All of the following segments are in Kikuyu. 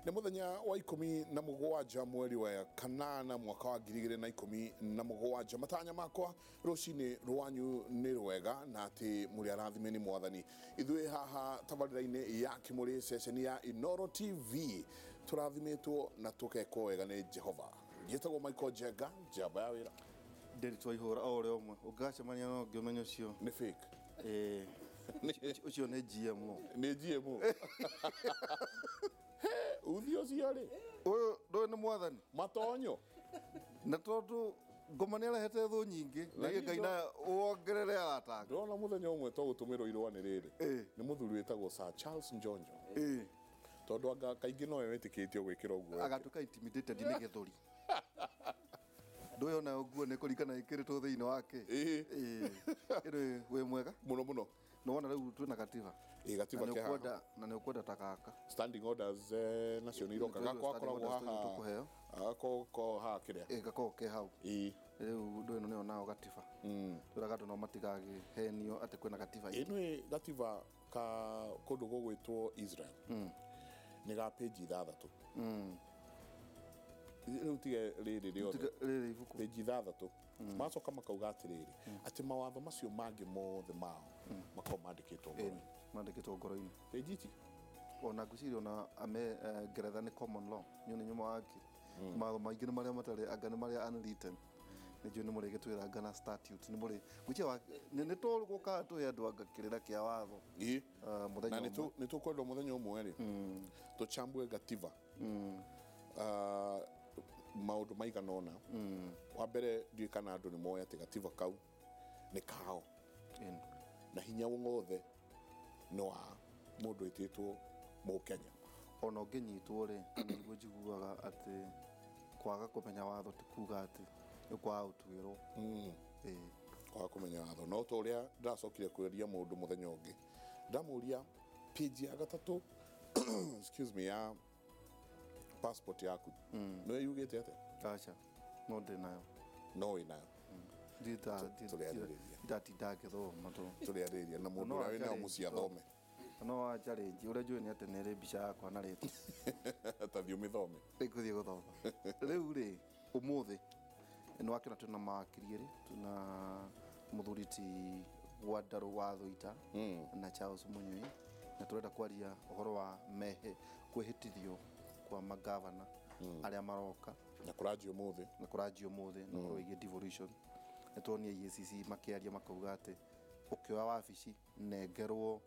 Nĩ mũthenya wa 17 mweri wa kanana mwaka wa 2017. Matanya makwa rũcinĩ rwanyu nĩ rwega na atĩ mũrĩ arathime nĩ Mwathani. Ithuĩ haha tabarĩra-inĩ ya Kĩmũrĩ ceceni ya Inooro TV tũrathimĩtwo na tũkekwo wega nĩ Jehova. Njĩtagwo Michael Njenga, njamba ya wĩra. Ndĩritũ ihũra o ũrĩa ũmwe ũngĩgacemania no ũngĩ ũmenye ũcio. Nĩ fake. Ũcio nĩ GMO. Nĩ GMO. Uthi ũcio rĩ. Ũyũ ndũĩ nĩ Mwathani. Matonyo. Na tondũ ngoma nĩ arehete thũ nyingĩ, Na nĩ Ngai na wongerere arata ake. Ndĩrona mũthenya ũmwe tũgũtũmĩrwo irũa nĩ rĩrĩ. Nĩ mũthuri wĩtagwo Sir Charles Njonjo. Tondũ anga kaingĩ nowe wĩtĩkĩtio gwĩkĩra ũguo. Agatuĩka intimidated nĩ gĩthũri. Ndũĩ ona nguo nĩ kũringana ĩkĩrĩtwo thĩinĩ wake. Ĩrĩ wĩ mwega? Mũno mũno. Nĩ wona rĩu twĩna gatiba. Ĩ, gatiba Na nĩ ke haha. ũkwenda, na nĩ ũkwenda ta gaka. Standing orders nacio nĩ iroka. Nĩ Gakwa standing gakoragwo orders haha. tũkũheo. Gako ko haha kĩrĩa. Ĩ, gakoragwo ke hau. Rĩu ndũĩ ĩno nĩyo nao gatiba. Twĩraga andũ no matigakĩhenio atĩ kwĩna gatiba ĩngĩ. Ĩno gatiba ka kũndũ gũgwĩtwo Israel. Nĩ ga page 6. Rĩu tige rĩrĩ rĩothe. Tiga rĩrĩ ibuku. Page 6. Macoka makauga atĩrĩrĩ, atĩ mawatho macio mangĩ mothe mao makoragwo mandĩkĩtwo ngoro-inĩ. Mandĩkĩtwo ngoro-inĩ. Page ici? Ona ngwĩciria ona ame Ngeretha nĩ common law. Nĩ nĩ nyuma wake. Mawatho maingĩ nĩ marĩa matarĩ, anga nĩ marĩa unwritten. Nĩ njũĩ nĩ mũrĩgĩtwĩra anga na statute. Nĩ mũrĩ, ngwĩciria wa, nĩ tũgũkaga tũhe andũ anga kĩrĩra kĩa watho. Mũthenya Na ũmwe. nĩ tũkwenda mũthenya ũmwe rĩ, tũchambue gatiba. Maũndũ maigana ũna. Wa mbere ndiũĩ kana andũ nĩ moĩ atĩ gatiba kau nĩ kao. Na hinya wothe nĩ wa mũndũ wĩtĩtwo Mũkenya. Ona ũngĩnyitwo rĩ, nĩguo njiguaga atĩ kwaga kũmenya watho ti kuga atĩ nĩ kwaga gũtuĩrwo. Kwaga kũmenya watho. No ta ũrĩa ndĩracokire kũria mũndũ mũthenya ũngĩ, ndamũria page ya gatatũ, excuse me, ya passport yaku. Nĩ yugĩte atĩa? Aca, no ndĩ nayo. No wĩ nayo. Tũrĩarĩrĩria. Ndatinda ngĩthoma tũ. Tũrĩarĩrĩria na mũndũ No ũrĩa wĩ nayo acarĩrie mũciĩ tondũ athome. No wa challenge ũrĩa njũĩ nĩ atĩ nĩ ĩrĩ mbica yakwa na rĩtwa. Ta thiĩ ũmĩthome. Nĩngũthiĩ gũthoma. Rĩu rĩ, ũmũthĩ nĩ wakĩona twĩna mawakiri erĩ, twĩna mũthuri ti Gwandarũ wa Thũita na Charles Mũnyui, na tũrenda kwaria ũhoro wa mehe kwĩhĩtithio kwa magavana arĩa maroka. Na kũranjia ũmũthĩ. Na kũranjia ũmũthĩ, na ũhoro wĩgiĩ devolution. Nĩ tuonire EACC makĩaria makauga atĩ ũkĩoya wabici nengerwo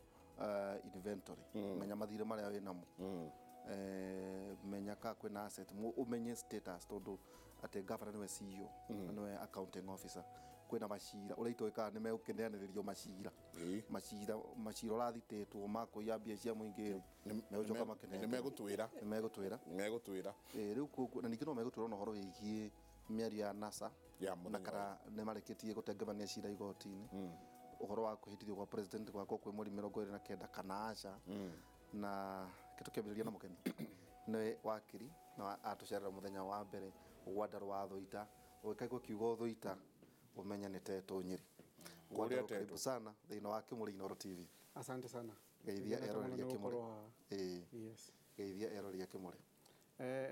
inventory. Menya mathirĩ marĩa wĩ namo. Menya ka kwĩna asset, ũmenye status tondũ atĩ governor nĩwe CEO, na nĩwe accounting officer. Kwĩna macira ũrĩa itoĩ kana nĩ megũkĩneanĩrĩrio macira. Macira, macira ũrathitĩtwo ma kũiya mbia cia mũingĩ rĩ, megũcoka makĩneanĩrĩrio. Nĩ megũtwĩra. Nĩ megũtwĩra. Nĩ megũtwĩra. Rĩu koguo, na ningĩ no megũtwĩra ona ũhoro wĩgiĩ mĩario ya NASA Ya na mũthenya kana nĩ marĩkĩtie gũtengemania cira igoti-inĩ. Ũhoro wa kwĩhĩtithio kwa president gwakwo kwĩ mweri 29 kana aca. Na tũkĩambĩrĩria na mũkeni nĩ wakiri na atũcerera mũthenya wa mbere Gwandarũ wa Thũita. Ũgĩkaigua kiugo Thũita ũmenye nĩ Tetũ Nyĩrĩ. Kũrĩa Gwandarũ, Tetũ. karibu sana thĩinĩ wa Kĩmũrĩ Inooro TV. Asante sana. Geithia Nĩngena eroreri a mũno nĩ Kĩmũrĩ. gũkorwo haha. Yes. Geithia eroreri a Kĩmũrĩ.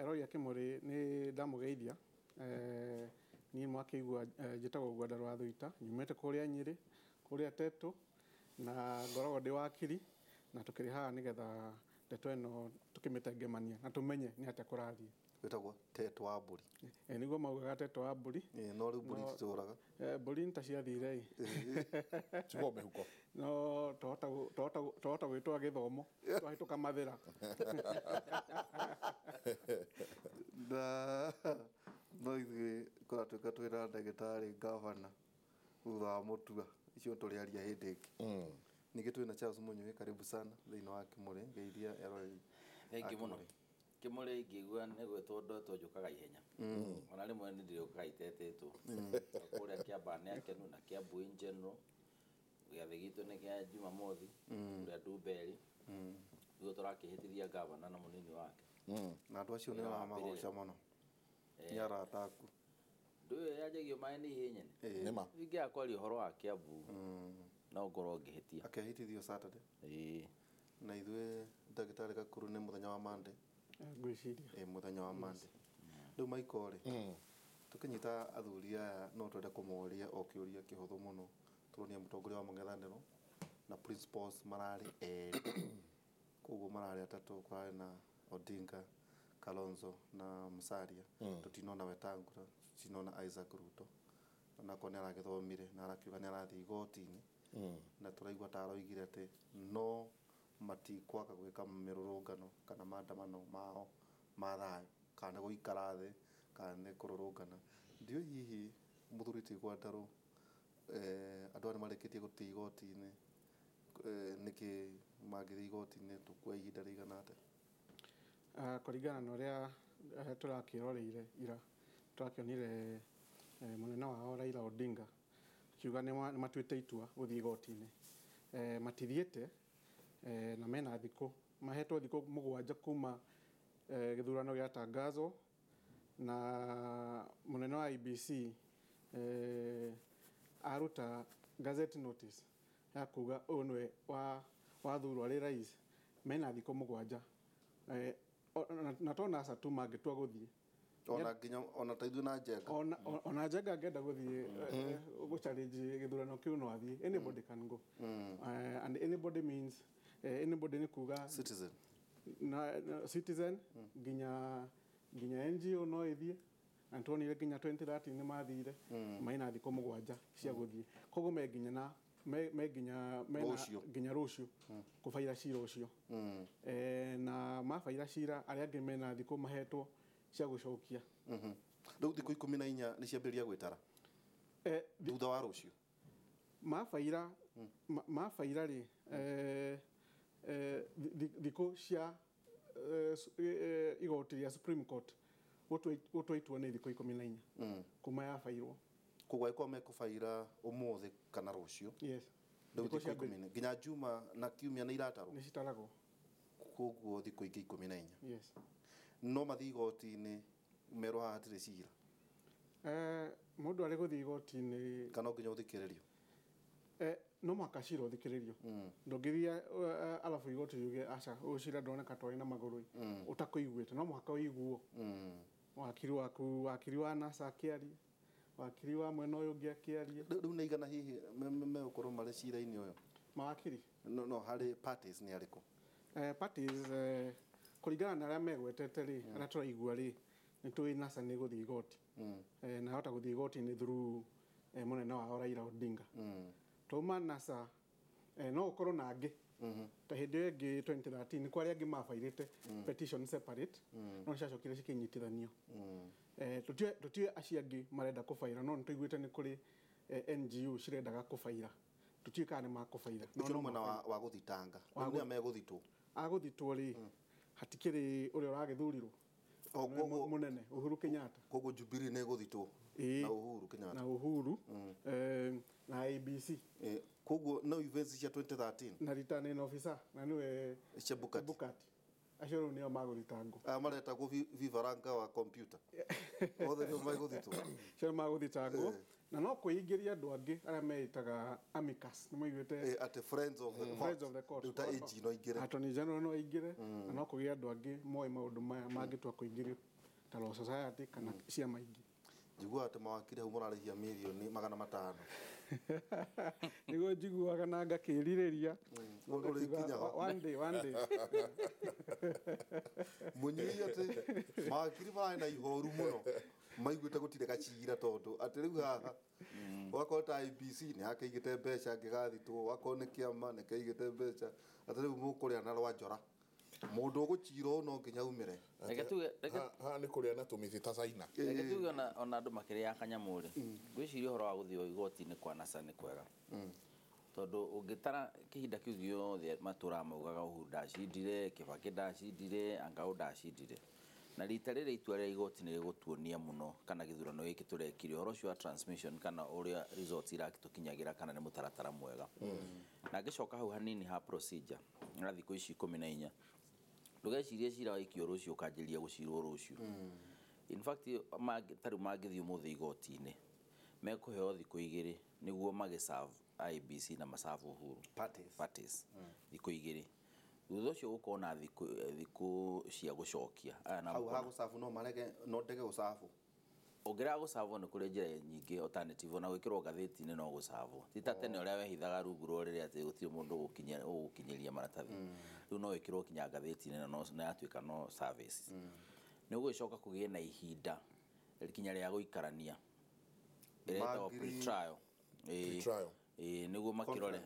Eroreri a Kĩmũrĩ nĩ ndamũgeithia. Niĩ mwakĩigua, njĩtagwo Gwandarũ wa Thũita, nyumĩte kũrĩa Nyĩrĩ, kũrĩa Tetũ, na ngoragwo ndĩ wakiri, na tũkĩrĩ haha nĩgetha ndeto ĩno tũkĩmĩtengemania na tũmenye nĩ atĩa kũrathiĩ. Wĩtagwo Tetũ wa mbũri. Nĩguo maugaga Tetũ wa mbũri. No rĩu mbũri No, ititũraga. Mbũri nĩ ta ciathire ĩ. Cigwo mĩhuko. No twahota gwĩtwa gĩthomo, twahĩtũka mathĩra. Na no ithuĩ kũratuĩka twĩna ndagĩtarĩ gavana thutha wa mũtua, icio tũrĩaria hĩndĩ ĩngĩ. Ningĩ twĩna Charles Mũnyui, karibu sana thĩinĩ wa Kĩmũrĩ, geithia eroreri. Thank you mũno. Kĩmũrĩ. Kĩmũrĩ ingĩigua nĩ gwĩtwo ndwetwo njũkaga ihenya. Ona rĩmwe nĩ ndĩrĩũkaga itetĩtwo. Kũrĩa Kĩambaa nĩ akenu na Kĩambu in general. Gĩathĩ gitũ nĩ kĩa Jumamothi, kũrĩa Ndumberi. Nĩguo tũrakĩhĩtithia gavana na mũnini wake. Na andũ acio nĩ Wĩra wa ũramagoca mbere. mũno. Nĩ arata aku. Ndũĩ yanjagio maĩ nĩ ihĩĩ nyene. Nĩma. Ingĩaga kwaria ũhoro wa Kĩambu, no ngorwo ngĩhĩtia. Akehĩtithio Saturday. Ĩĩ. Na ithuĩ ndagĩtarĩ Gakuru nĩ mũthenya wa Monday. Ngwĩciria Mũthenya wa Monday. Rĩu Michael rĩ, tũkĩnyita athuri aya no twende kũmoria o kĩũria kĩhũthũ mũno. Tũronia mũtongoria wa mũng'ethanĩro na principals mararĩ erĩ, koguo mararĩ atatũ, kũrarĩ na Odinga, Kalonzo na Musalia. Tũtinona Wetangula, tũtinona Isaac Ruto, onakorwo nĩ aragĩthomire na arakiuga nĩ arathiĩ igoti-inĩ, na tũraigua ta aroigire atĩ no matikwaga gwĩka mĩrũrũngano kana maandamano mao ma thayũ, kana nĩ gũikara thĩ kana nĩ kũrũrũngana. Ndiũĩ hihi mũthuri ti Gwandarũ, andũ aya nĩ marĩkĩtie gũthiĩ igoti-inĩ, nĩkĩ mangĩthiĩ igoti-inĩ tũkuoya ihinda rĩigana atĩa? Kũringana na ũrĩa tũrakĩroreire ira, tũrakĩonire mũnene wao Raila Odinga akiuga nĩ matuĩte itua gũthiĩ igoti-inĩ. Matithiĩte, na mena thikũ, mahetwo thikũ 7 kuma gĩthurano gĩatangazwo, na mũnene wa IEBC aruta gazette notice ya kuga ũyũ nĩwe wathurwo arĩ rais. Mena thikũ 7, na to NASA tu mangĩtua gũthiĩ. Ona nginya ona ta ithuĩ na Njenga. Ona Njenga angĩenda gũthiĩ gũ-challenge gĩthurano kĩu no athiĩ. Anybody can go. And anybody means anybody nĩ kuga citizen. Na citizen nginya NGO no ĩthiĩ, na nĩtuonire nginya 2013 nĩ mathire. Maina thikũ 7 cia gũthiĩ, koguo me nginya na me nginya mena Rũciũ. Nginya rũciũ kũbaira cira ũcio. Na mabaira cira, arĩa angĩ mena thikũ mahetwo cia gũcokia. Rĩu thikũ 14 nĩ ciambĩrĩria gwĩtara thutha wa rũciũ. Mabaira mabaira rĩ, thikũ cia igoti rĩa Supreme Court gũtua itua nĩ thikũ 14 kuma yabairwo. Koguo angĩkorwo mekũbaira ũmũthĩ kana rũciũ, Yes. rĩu Thikũ thikũ cia 14 nginya Juma na kiumia nĩ iratarwo. Nĩ citaragwo. Koguo thikũ ingĩ 14. Yes. No mathiĩ igoti-inĩ merwo haha hatirĩ cira? Mũndũ arĩ gũthiĩ igoti-inĩ Kana no nginya ũthikĩrĩrio? No mũhaka cira ũthikĩrĩrio. Ndũngĩthiĩ arabu igoti riuge aca, ũyũ cira ndoneka twarĩ na magũrũ ũtakũiguĩte. No mũhaka ũiguo, wakiri waku, wakiri wa NASA akĩaria, wakiri wa mwena ũyũ ũngĩ akĩaria. Rĩu nĩ igana hihi megũkorwo marĩ cira-inĩ ũyũ? Mawakiri? No harĩ parties nĩ arĩkũ? Parties, kũringana na arĩa megwetete rĩ, arĩa tũraigua rĩ, nĩ tũĩ NASA nĩ gũthiĩ igoti, na hota gũthiĩ igoti-inĩ through mũnene wao Raila Odinga. Twauma NASA, no ũkorwo na angĩ ta hĩndĩ ĩyo ĩngĩ 2013 nĩ kwa arĩa angĩ mabairĩte petition separate, no nĩ ciacokire cikĩnyitithanio. Tũtiũĩ acio angĩ marenda kũbaira, no nĩ tũiguĩte nĩ kũrĩ NGO cirendaga kũbaira. Tũtiũĩ kana nĩ makũbaira. No Ũcio nĩ no mwena mabaire. wa gũthitanga. Wa Rĩu nĩa megũthitwo? Agũthitwo rĩ, hatikĩrĩ ũrĩa ũragĩthurirwo. O, Nĩwe mũnene Uhuru Kenyatta. Koguo Jubilee nĩ ĩgũthitwo? Ĩĩ. Na Uhuru Kenyatta. Na Uhuru, na IEBC. Koguo no events cia 2013. Na returning officer na nĩwe Chebukati. Chebukati. Acio rĩu nĩo magũthitangwo. Aya maretagwo vifaranga wa computer othe nĩo megũthitwo. Acio nĩ magũthitangwo, na no kwĩingĩria andũ angĩ arĩa meĩtaga amicus, nĩ maiguĩte? Atĩ friends of the court. Friends of the court. Rĩu ta AG no aingĩre? Attorney General no aingĩre, na no kũgĩe andũ angĩ moĩ maũndũ maya mangĩtua kũingĩrio ta Law Society kana ciama ingĩ. Njiguaga atĩ mawakiri hau mũrarĩhia mirioni 500. Nĩguo njiguaga na ngakĩrirĩria. Ũrĩkinya ho. One day, one day. Mũnyui atĩ mawakiri mararĩ na ihoru mũno maiguĩte gũtirĩ gacira, tondũ atĩ rĩu haha wakorwo ta IEBC nĩ yakĩigĩte mbeca ngĩgathitwo, wakorwo nĩ kĩama nĩ kĩaigĩte mbeca, atĩ rĩu mũkũrĩa na rwa njora, mũndũ ũgũcirwo no nginya aumĩre. Reke tuge reke Haha nĩ kũrĩa na tũmĩtĩ ta China. Reke tuge ona andũ makĩrĩaga kanyamũ rĩ, ngwĩciria ũhoro wa gũthiĩ igoti-inĩ kwa NASA nĩ kwega, tondũ ũngĩtara kĩhinda kĩu gĩothe matũraga maugaga Uhuru ndacindire, Kibaki ndacindire, Angau ndacindire, na rita rĩrĩ itua rĩa igoti nĩ rĩgũtuonia mũno kana gĩthurano gĩkĩ tũrekire ũhoro ũcio wa transmission kana ũrĩa results irakĩtũkinyagĩra kana nĩ mũtaratara mwega. Na ngĩcoka hau hanini ha procedure na thikũ ici 14, ndũgecirie cira waikio rũciũ ũkanjĩrĩria gũcirwo rũciũ. In fact, ta rĩu mangĩthiĩ ũmũthĩ igoti-inĩ, mekũheo thikũ 2 nĩguo magĩserve IEBC na maserve Uhuru. Parties. Parties, thikũ 2. Thutha ũcio gũkorwo na thikũ cia gũcokia. Aya na Hau ha gũcabu no marege, no ndege gũcabu. Ũngĩrega gũcabwo nĩ kũrĩ njĩra nyingĩ alternative, ona gwĩkĩrwo ngathĩti-inĩ no gũcabwo. Ti ta tene ũrĩa wehithaga rungu rwa rĩrĩa atĩ gũtirĩ mũndũ ũgũkinyĩria maratathi. Rĩu no wĩkĩrwo kinya ngathĩti-inĩ na na yatuĩka no service. Nĩ ũgũgĩcoka kũgĩe na ihinda kinya rĩa gũikarania ĩrĩa ĩtagwo pre-trial. Pre-trial. Nĩguo makĩrore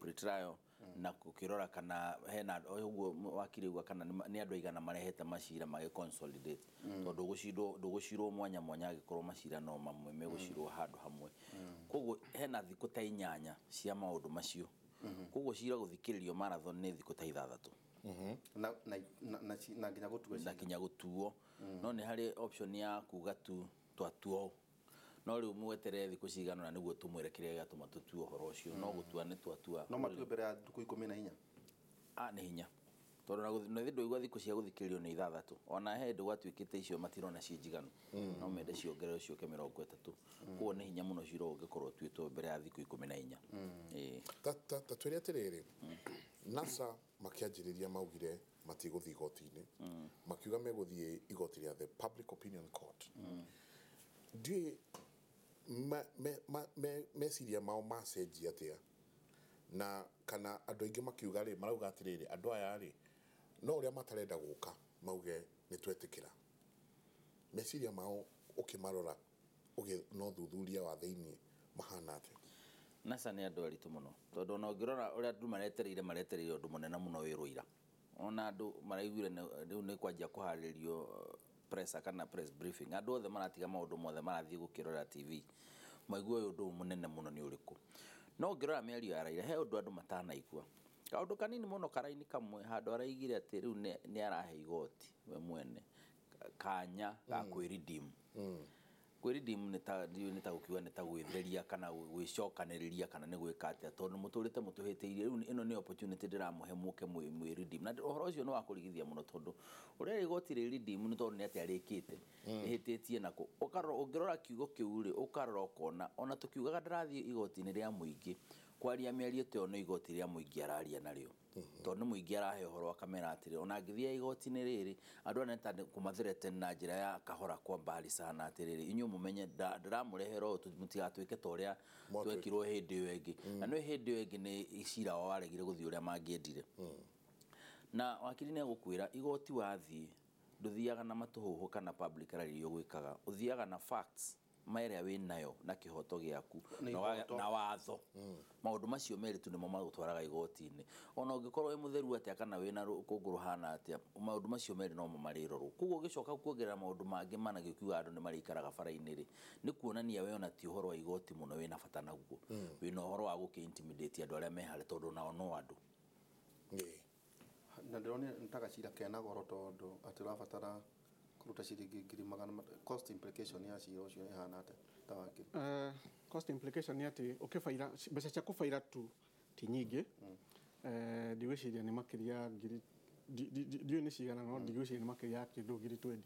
pre-trial na gũkĩrora kana hena ũguo wakiri uga kana nĩ andũ aigana marehete macira magĩ consolidate, tondũ ndũgũcirwo mwanya mwanya angĩkorwo macira no mamwe megũcirwo handũ hamwe. Koguo hena thikũ ta 8 cia maũndũ macio. Koguo cira gũthikĩrĩrio marathon nĩ thikũ ta 6. Na nginya gũtua cira. Na nginya gũtuo. No nĩ harĩ option ya kuga tu twatuo. No rĩu mweterere thikũ cigana ũna nĩguo tũmwĩre kĩrĩa gĩatũma tũtue ũhoro ũcio. No gũtua nĩ twatua. No matue mbere ya thikũ 14. Nĩ hinya. Tondũ na ndũigua thikũ cia gũthikĩrĩrio nĩ 6. Ona he hĩndĩ gwatuĩkĩte icio matirona ciĩ njiganu. No mende ciongererwo ciũke 30. Koguo nĩ hinya mũno cira ũngĩkorwo ũtuĩtwo mbere ya thikũ 14. Ta twĩre atĩrĩrĩ, NASA makĩanjĩrĩria maugire matigũthiĩ igoti-inĩ. Makiuga megũthiĩ igoti rĩa the Public Opinion Court. Ndiũĩ meciria mao macenjia atĩa, na kana andũ aingĩ makiuga rĩ, marauga atĩrĩrĩ, andũ aya rĩ no ũrĩa matarenda gũka mauge nĩ twetĩkĩra. Meciria mao ũkĩmarora no thuthuria wa thĩiniĩ mahana atĩa? NASA nĩ andũ aritũ mũno, tondũ ona ũngĩrora ũrĩa andũ maretereire ũndũ mũnene mũno wĩ Rũira. Ona andũ maraiguire rĩu nĩ kwanjia kũharĩrĩrio press kana press briefing. Andũ othe maratiga maũndũ mothe marathiĩ gũkĩrora TV. Maigue ũyũ ũndũ mũnene mũno nĩ ũrĩkũ. No ũngĩrora mĩario ya Raila, he ũndũ andũ matanaigua. Kaũndũ kanini mũno karaini kamwe handũ araigire atĩ rĩu nĩ arahe igoti we mwene kanya ga kwĩredeem. Kwĩredeem nĩ ta ndiũĩ nĩ ta gũkiuga nĩ ta gwĩtheria kana gwĩcokanĩrĩria kana nĩ gwĩka atĩa, tondũ mũtũrĩte mũtũhĩtĩirie. Rĩu ĩno nĩ opportunity ndĩramũhe mũke mwĩredeem. Na ũhoro ũcio nĩ wa kũrigithia mũno, tondũ ũrĩa igoti rĩ redeem nĩ tondũ nĩ atĩa rĩkĩte, rĩhĩtĩtie nako. Ũkarora, ũngĩrora kiugo kĩu rĩ, ũkarora ũkona ona tũkiugaga ndarathiĩ igoti-inĩ rĩa mũingĩ kwaria mĩario ta ĩyo nĩ igoti rĩa mũingĩ araria narĩo. Tondũ nĩ mũingĩ arahe ũhoro akamera atĩrĩ, ona angĩthiĩ igoti-inĩ rĩrĩ andũ aya nĩ ta kũmathirete na njĩra ya kahora kwa mbali sana atĩrĩrĩ, inyuĩ mũmenye ndĩramũrehera ũũ mũtigatuĩke ta ũrĩa twekirwo hĩndĩ ĩyo ĩngĩ. Na nĩ hĩndĩ ĩyo ĩngĩ nĩ cira wao waregire gũthiĩ ũrĩa mangĩendire. Na wakiri nĩ egũkwĩra igoti wathiĩ ndũthiaga na matũhũhũ kana public rally iria ũgwĩkaga, ũthiaga na facts ma ĩrĩa wĩnayo na kĩhoto gĩaku na watho. Maũndũ macio merĩ tu nĩmo magũtwaraga igoti-inĩ. Ona ũngĩkorwo wĩ mũtheru atĩa kana wĩna rũkũngũ rũhana atĩa, maũndũ macio merĩ nomo marĩrorwo. Koguo ũgĩcoka kuongerera maũndũ mangĩ mana gĩkiuga andũ nĩ marĩikaraga bara-inĩ rĩ, nĩ kuonania we ona ti ũhoro wa igoti mũno wĩna bata naguo. Wĩna ũhoro wa gũkĩ intimidate andũ arĩa me harĩa tondũ nao no andũ. Na ndĩronire nĩ ta gacira kena goro tondũ atĩ ũrabatara kũruta ciringi ngiri magana cost implication ya cira ũcio ĩhana atĩa ta wakiri? Cost implication nĩ atĩ ũkĩbaira mbeca cia kũbaira tu ti nyingĩ. Ndigwĩciria nĩ makĩria ngiri ndiũĩ nĩ cigana, no ndigwĩciria nĩ makĩria ya kĩndũ ngiri 20.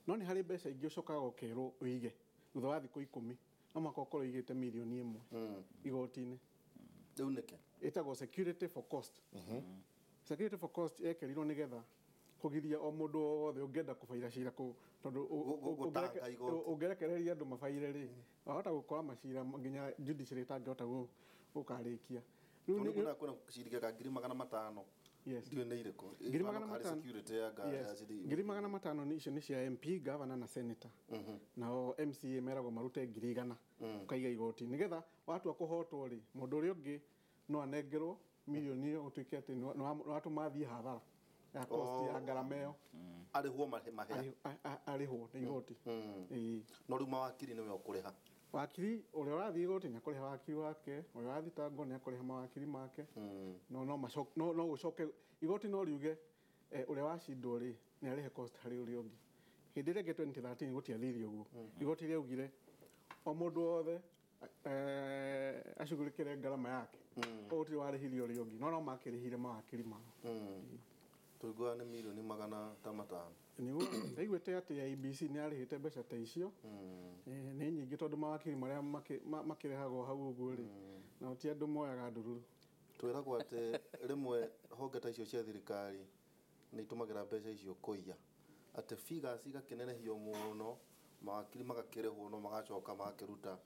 No nĩ harĩ mbeca ingĩ ũcokaga ũkerwo ũige thutha wa thikũ 10, no mũhaka ũkorwo ũigĩte mirioni 1 igoti-inĩ. Rĩu nĩkĩ? Ĩtagwo security for cost. Security for cost yekĩrirwo nĩgetha kũgiria o mũndũ wothe ũngĩenda kũbaira cira tondũ ũngĩrekereria andũ mabaire rĩ, wahota gũkora macira nginya judiciary ĩtangĩhota gũkarĩkia. Rĩu nĩ kwĩna ciringi ka ngiri magana matano. Ndiũĩ nĩ irĩkũ. Ngiri magana matano. Ngiri magana matano nĩ icio nĩ cia MP, governor na senator. Nao MCA meragwo marute ngiri 100 ũkaiga igoti nĩgetha watua kũhotwo rĩ, mũndũ ũrĩa ũngĩ no anengerwo mirioni ĩyo ũtuĩke atĩ nĩ watũma athiĩ hathara ya cost ya ngarama ĩyo. Arĩhwo mahĩa. Arĩhwo nĩ igoti. No rĩu mawakiri nĩwe ũkũrĩha. Wakiri ũrĩa ũrathiĩ igoti nĩ akũrĩha wakiri wake, ũrĩa ũrathitangwo nĩ akũrĩha mawakiri make. No gũcoke igoti no riuge ũrĩa wacindwo rĩ nĩ arĩhe cost harĩ ũrĩa ũngĩ. Hĩndĩ ĩrĩa ĩngĩ 2013 gũtiathire ũguo. Igoti rĩaugire o mũndũ wothe acugurikire ngarama yake. Koguo gũtirĩ warĩhirie ũrĩa ũngĩ, no makĩrĩhire mawakiri mao. Tũiguaga nĩ mirioni magana ta matano. Nĩguo ndaiguĩte atĩ IEBC nĩ yarĩhĩte mbeca ta icio. Nĩ nyingĩ tondũ mawakiri marĩa makĩrĩhagwo hau ũguo rĩ, nao ti andũ moyaga ndururu. Twĩragwo atĩ rĩmwe honge ta icio cia thirikari nĩ itũmagĩra mbeca icio kũiya, atĩ figures igakĩnenehio mũno, mawakiri magakĩrĩhwo no magacoka magakĩruta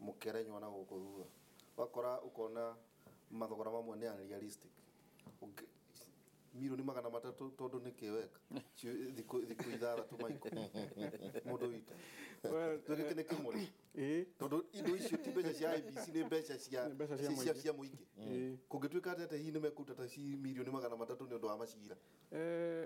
mũkerenywa na gũkũ thutha. Ũgakora ũkona mathogora mamwe nĩ unrealistic. 300,000,000 tondũ nĩkĩ weka thikũ 6 maiko mũndũ witũ. Well, Gĩkĩ nĩ kĩmũrĩ. Ĩĩ. Tondũ indo icio ti mbeca cia IEBC, nĩ mbeca Nĩ mbeca cia mũingĩ. cia mũingĩ. Kũngĩtuĩka atĩ hihi nĩ mekũruta ta 300,000,000 nĩ ũndũ wa macira,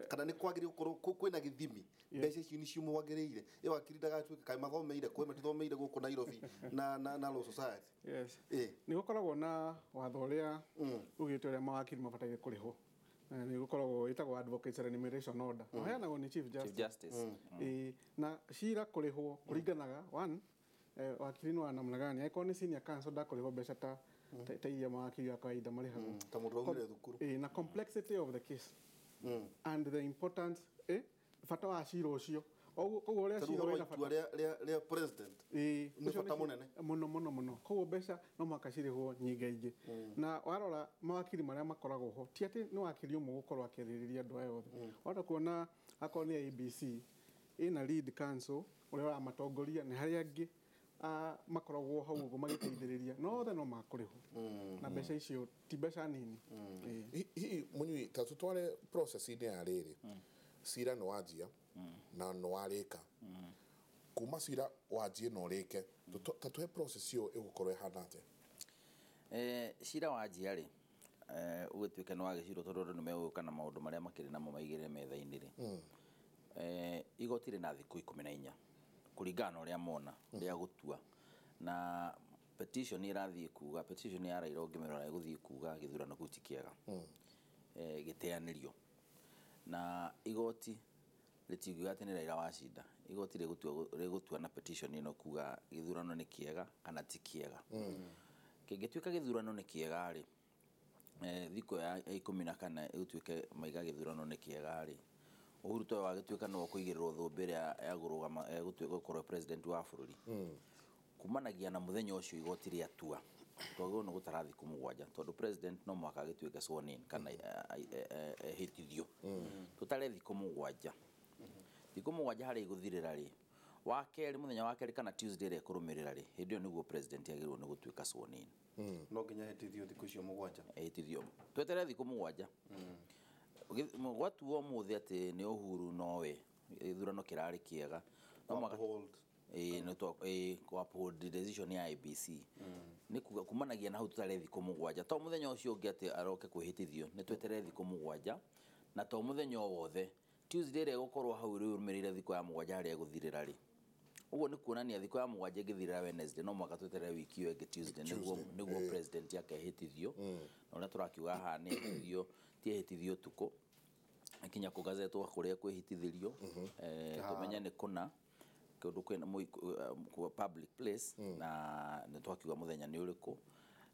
kana nĩ kwagĩrĩire gũkorwo kwĩna gĩthimi, mbeca icio nĩcio mwagĩrĩire. Ĩ wakiri ndagatuĩke kaĩ mathomeire kwĩ matithomeire gũkũ Nairobi na Law Society. Yes. Ĩ. Nĩ gũkoragwo na watho ũrĩa ugĩte ũrĩa mawakiri mabataire kũrĩhwo. Nĩ gũkoragwo ĩtagwo Advocates Remuneration Order. Ũheanagwo nĩ Chief Chief Justice. Justice. Ĩĩ, na cira kũrĩhwo kũringanaga one, wakiri nĩ wa namna gani. Angĩkorwo nĩ senior counsel ndakũrĩhwo mbeca ta iria mawakiri a kawaida marĩhagwo. Ta mũndũ waumire thukuru. Ĩĩ, na complexity of the case and the importance, bata wa cira ũcio. Koguo ũrĩa Ta rĩu cira ũhoro wĩna wa bata. itua rĩa president Ĩĩ, nĩ ũcio bata nĩ mũnene. Mũno mũno mũno. Koguo mbeca no mũhaka cirĩhwo nyingaingĩ. Na warora mawakiri marĩa makoragwo ho, ti atĩ nĩ wakiri ũmwe gũkorwo akĩarĩrĩria andũ aya othe. Wahota kuona akorwo nĩ IEBC ĩna lead counsel ũrĩa ũramatongoria, nĩ harĩ angĩ makoragwo hau ũguo magĩteithĩrĩria, no othe no makũrĩhwo. Na mbeca icio ti mbeca nini. Ĩĩ. Hihi mũnyui ta tũtware process-inĩ ya rĩrĩ, cira nĩ wanjia na nĩ warĩka, kuma cira wanjie na ũrĩke, ta tũhe process ĩyo ĩgũkorwo ĩhana atĩa? Cira wanjia rĩ, ũgĩtuĩke nĩ wagĩcirwo tondũ andũ nĩ megũka na maũndũ marĩa makĩrĩ namo maigĩrĩre metha-inĩ rĩ. Igoti rĩna thikũ 14 kũringana na ũrĩa mona rĩa gũtua, na petition ĩrathiĩ kuga, petition ya Raila ũngĩmĩrora ĩgũthiĩ kuga gĩthurano kĩu ti kĩega, gĩteanĩrio. Na igoti rĩtingiuga atĩ nĩ Raila wacinda, igoti rĩgũtua na petition ĩno kuga gĩthurano nĩ kĩega kana ti kĩega. Kĩngĩtuĩka gĩthurano nĩ kĩega rĩ, thikũ ya 14 ĩgũtuĩke maiga gĩthurano nĩ kĩega rĩ, Uhuru towe wagĩtuĩka nĩwe ũkũigĩrĩrwo thũmbĩ ĩrĩa ya kũrũgama, gũtuĩka gũkorwo president wa bũrũri. Kumanagia na mũthenya ũcio igoti rĩatua, twagĩrĩirwo nĩ gũtara thikũ 7 tondũ president no mũhaka agĩtuĩke sworn in kana ehĩtithio. Tũtare thikũ 7. Thikũ 7 harĩa igũthirĩra rĩ, wa kerĩ, mũthenya wa kerĩ kana Tuesday ĩrĩa ĩkũrũmĩrĩra rĩ, hĩndĩ ĩyo nĩguo president agĩrĩirwo nĩ gũtuĩka sworn in. No nginya ehĩtithio thikũ icio 7. Ehĩtithio. Tweterere thikũ 7. Gwatuo ũmũthĩ atĩ nĩ Uhuru nowe gĩthurano kĩrarĩ kĩega. No mũhaka Uphold. Ĩĩ, nĩ twa, ĩĩ, kũ uphold decision ya IEBC. Nĩ kuga kumanagia na hau tũtare thikũ 7. To mũthenya ũcio ũngĩ atĩ aroke kwĩhĩtithio, nĩ tweterere thikũ 7 na to mũthenya o wothe. Tuesday ĩrĩa ĩgũkorwo hau rĩrũmĩrĩire thikũ ya 7 harĩa ĩgũthirĩra rĩ. Ũguo nĩ kuonania thikũ ya 7 ĩngĩthirĩra Wednesday, no mũhaka tweterere wiki ĩyo ĩngĩ Tuesday nĩguo president akehĩtithio. Na ũrĩa tũrakiuga haha nĩ ehĩtithio, ti ehĩtithio ũtukũ. Kinya kũgazetwo kũrĩa kwĩhĩtithĩrio, tũmenye nĩ kũna kũndũ kwĩna public place, na nĩ twakiuga mũthenya nĩ ũrĩkũ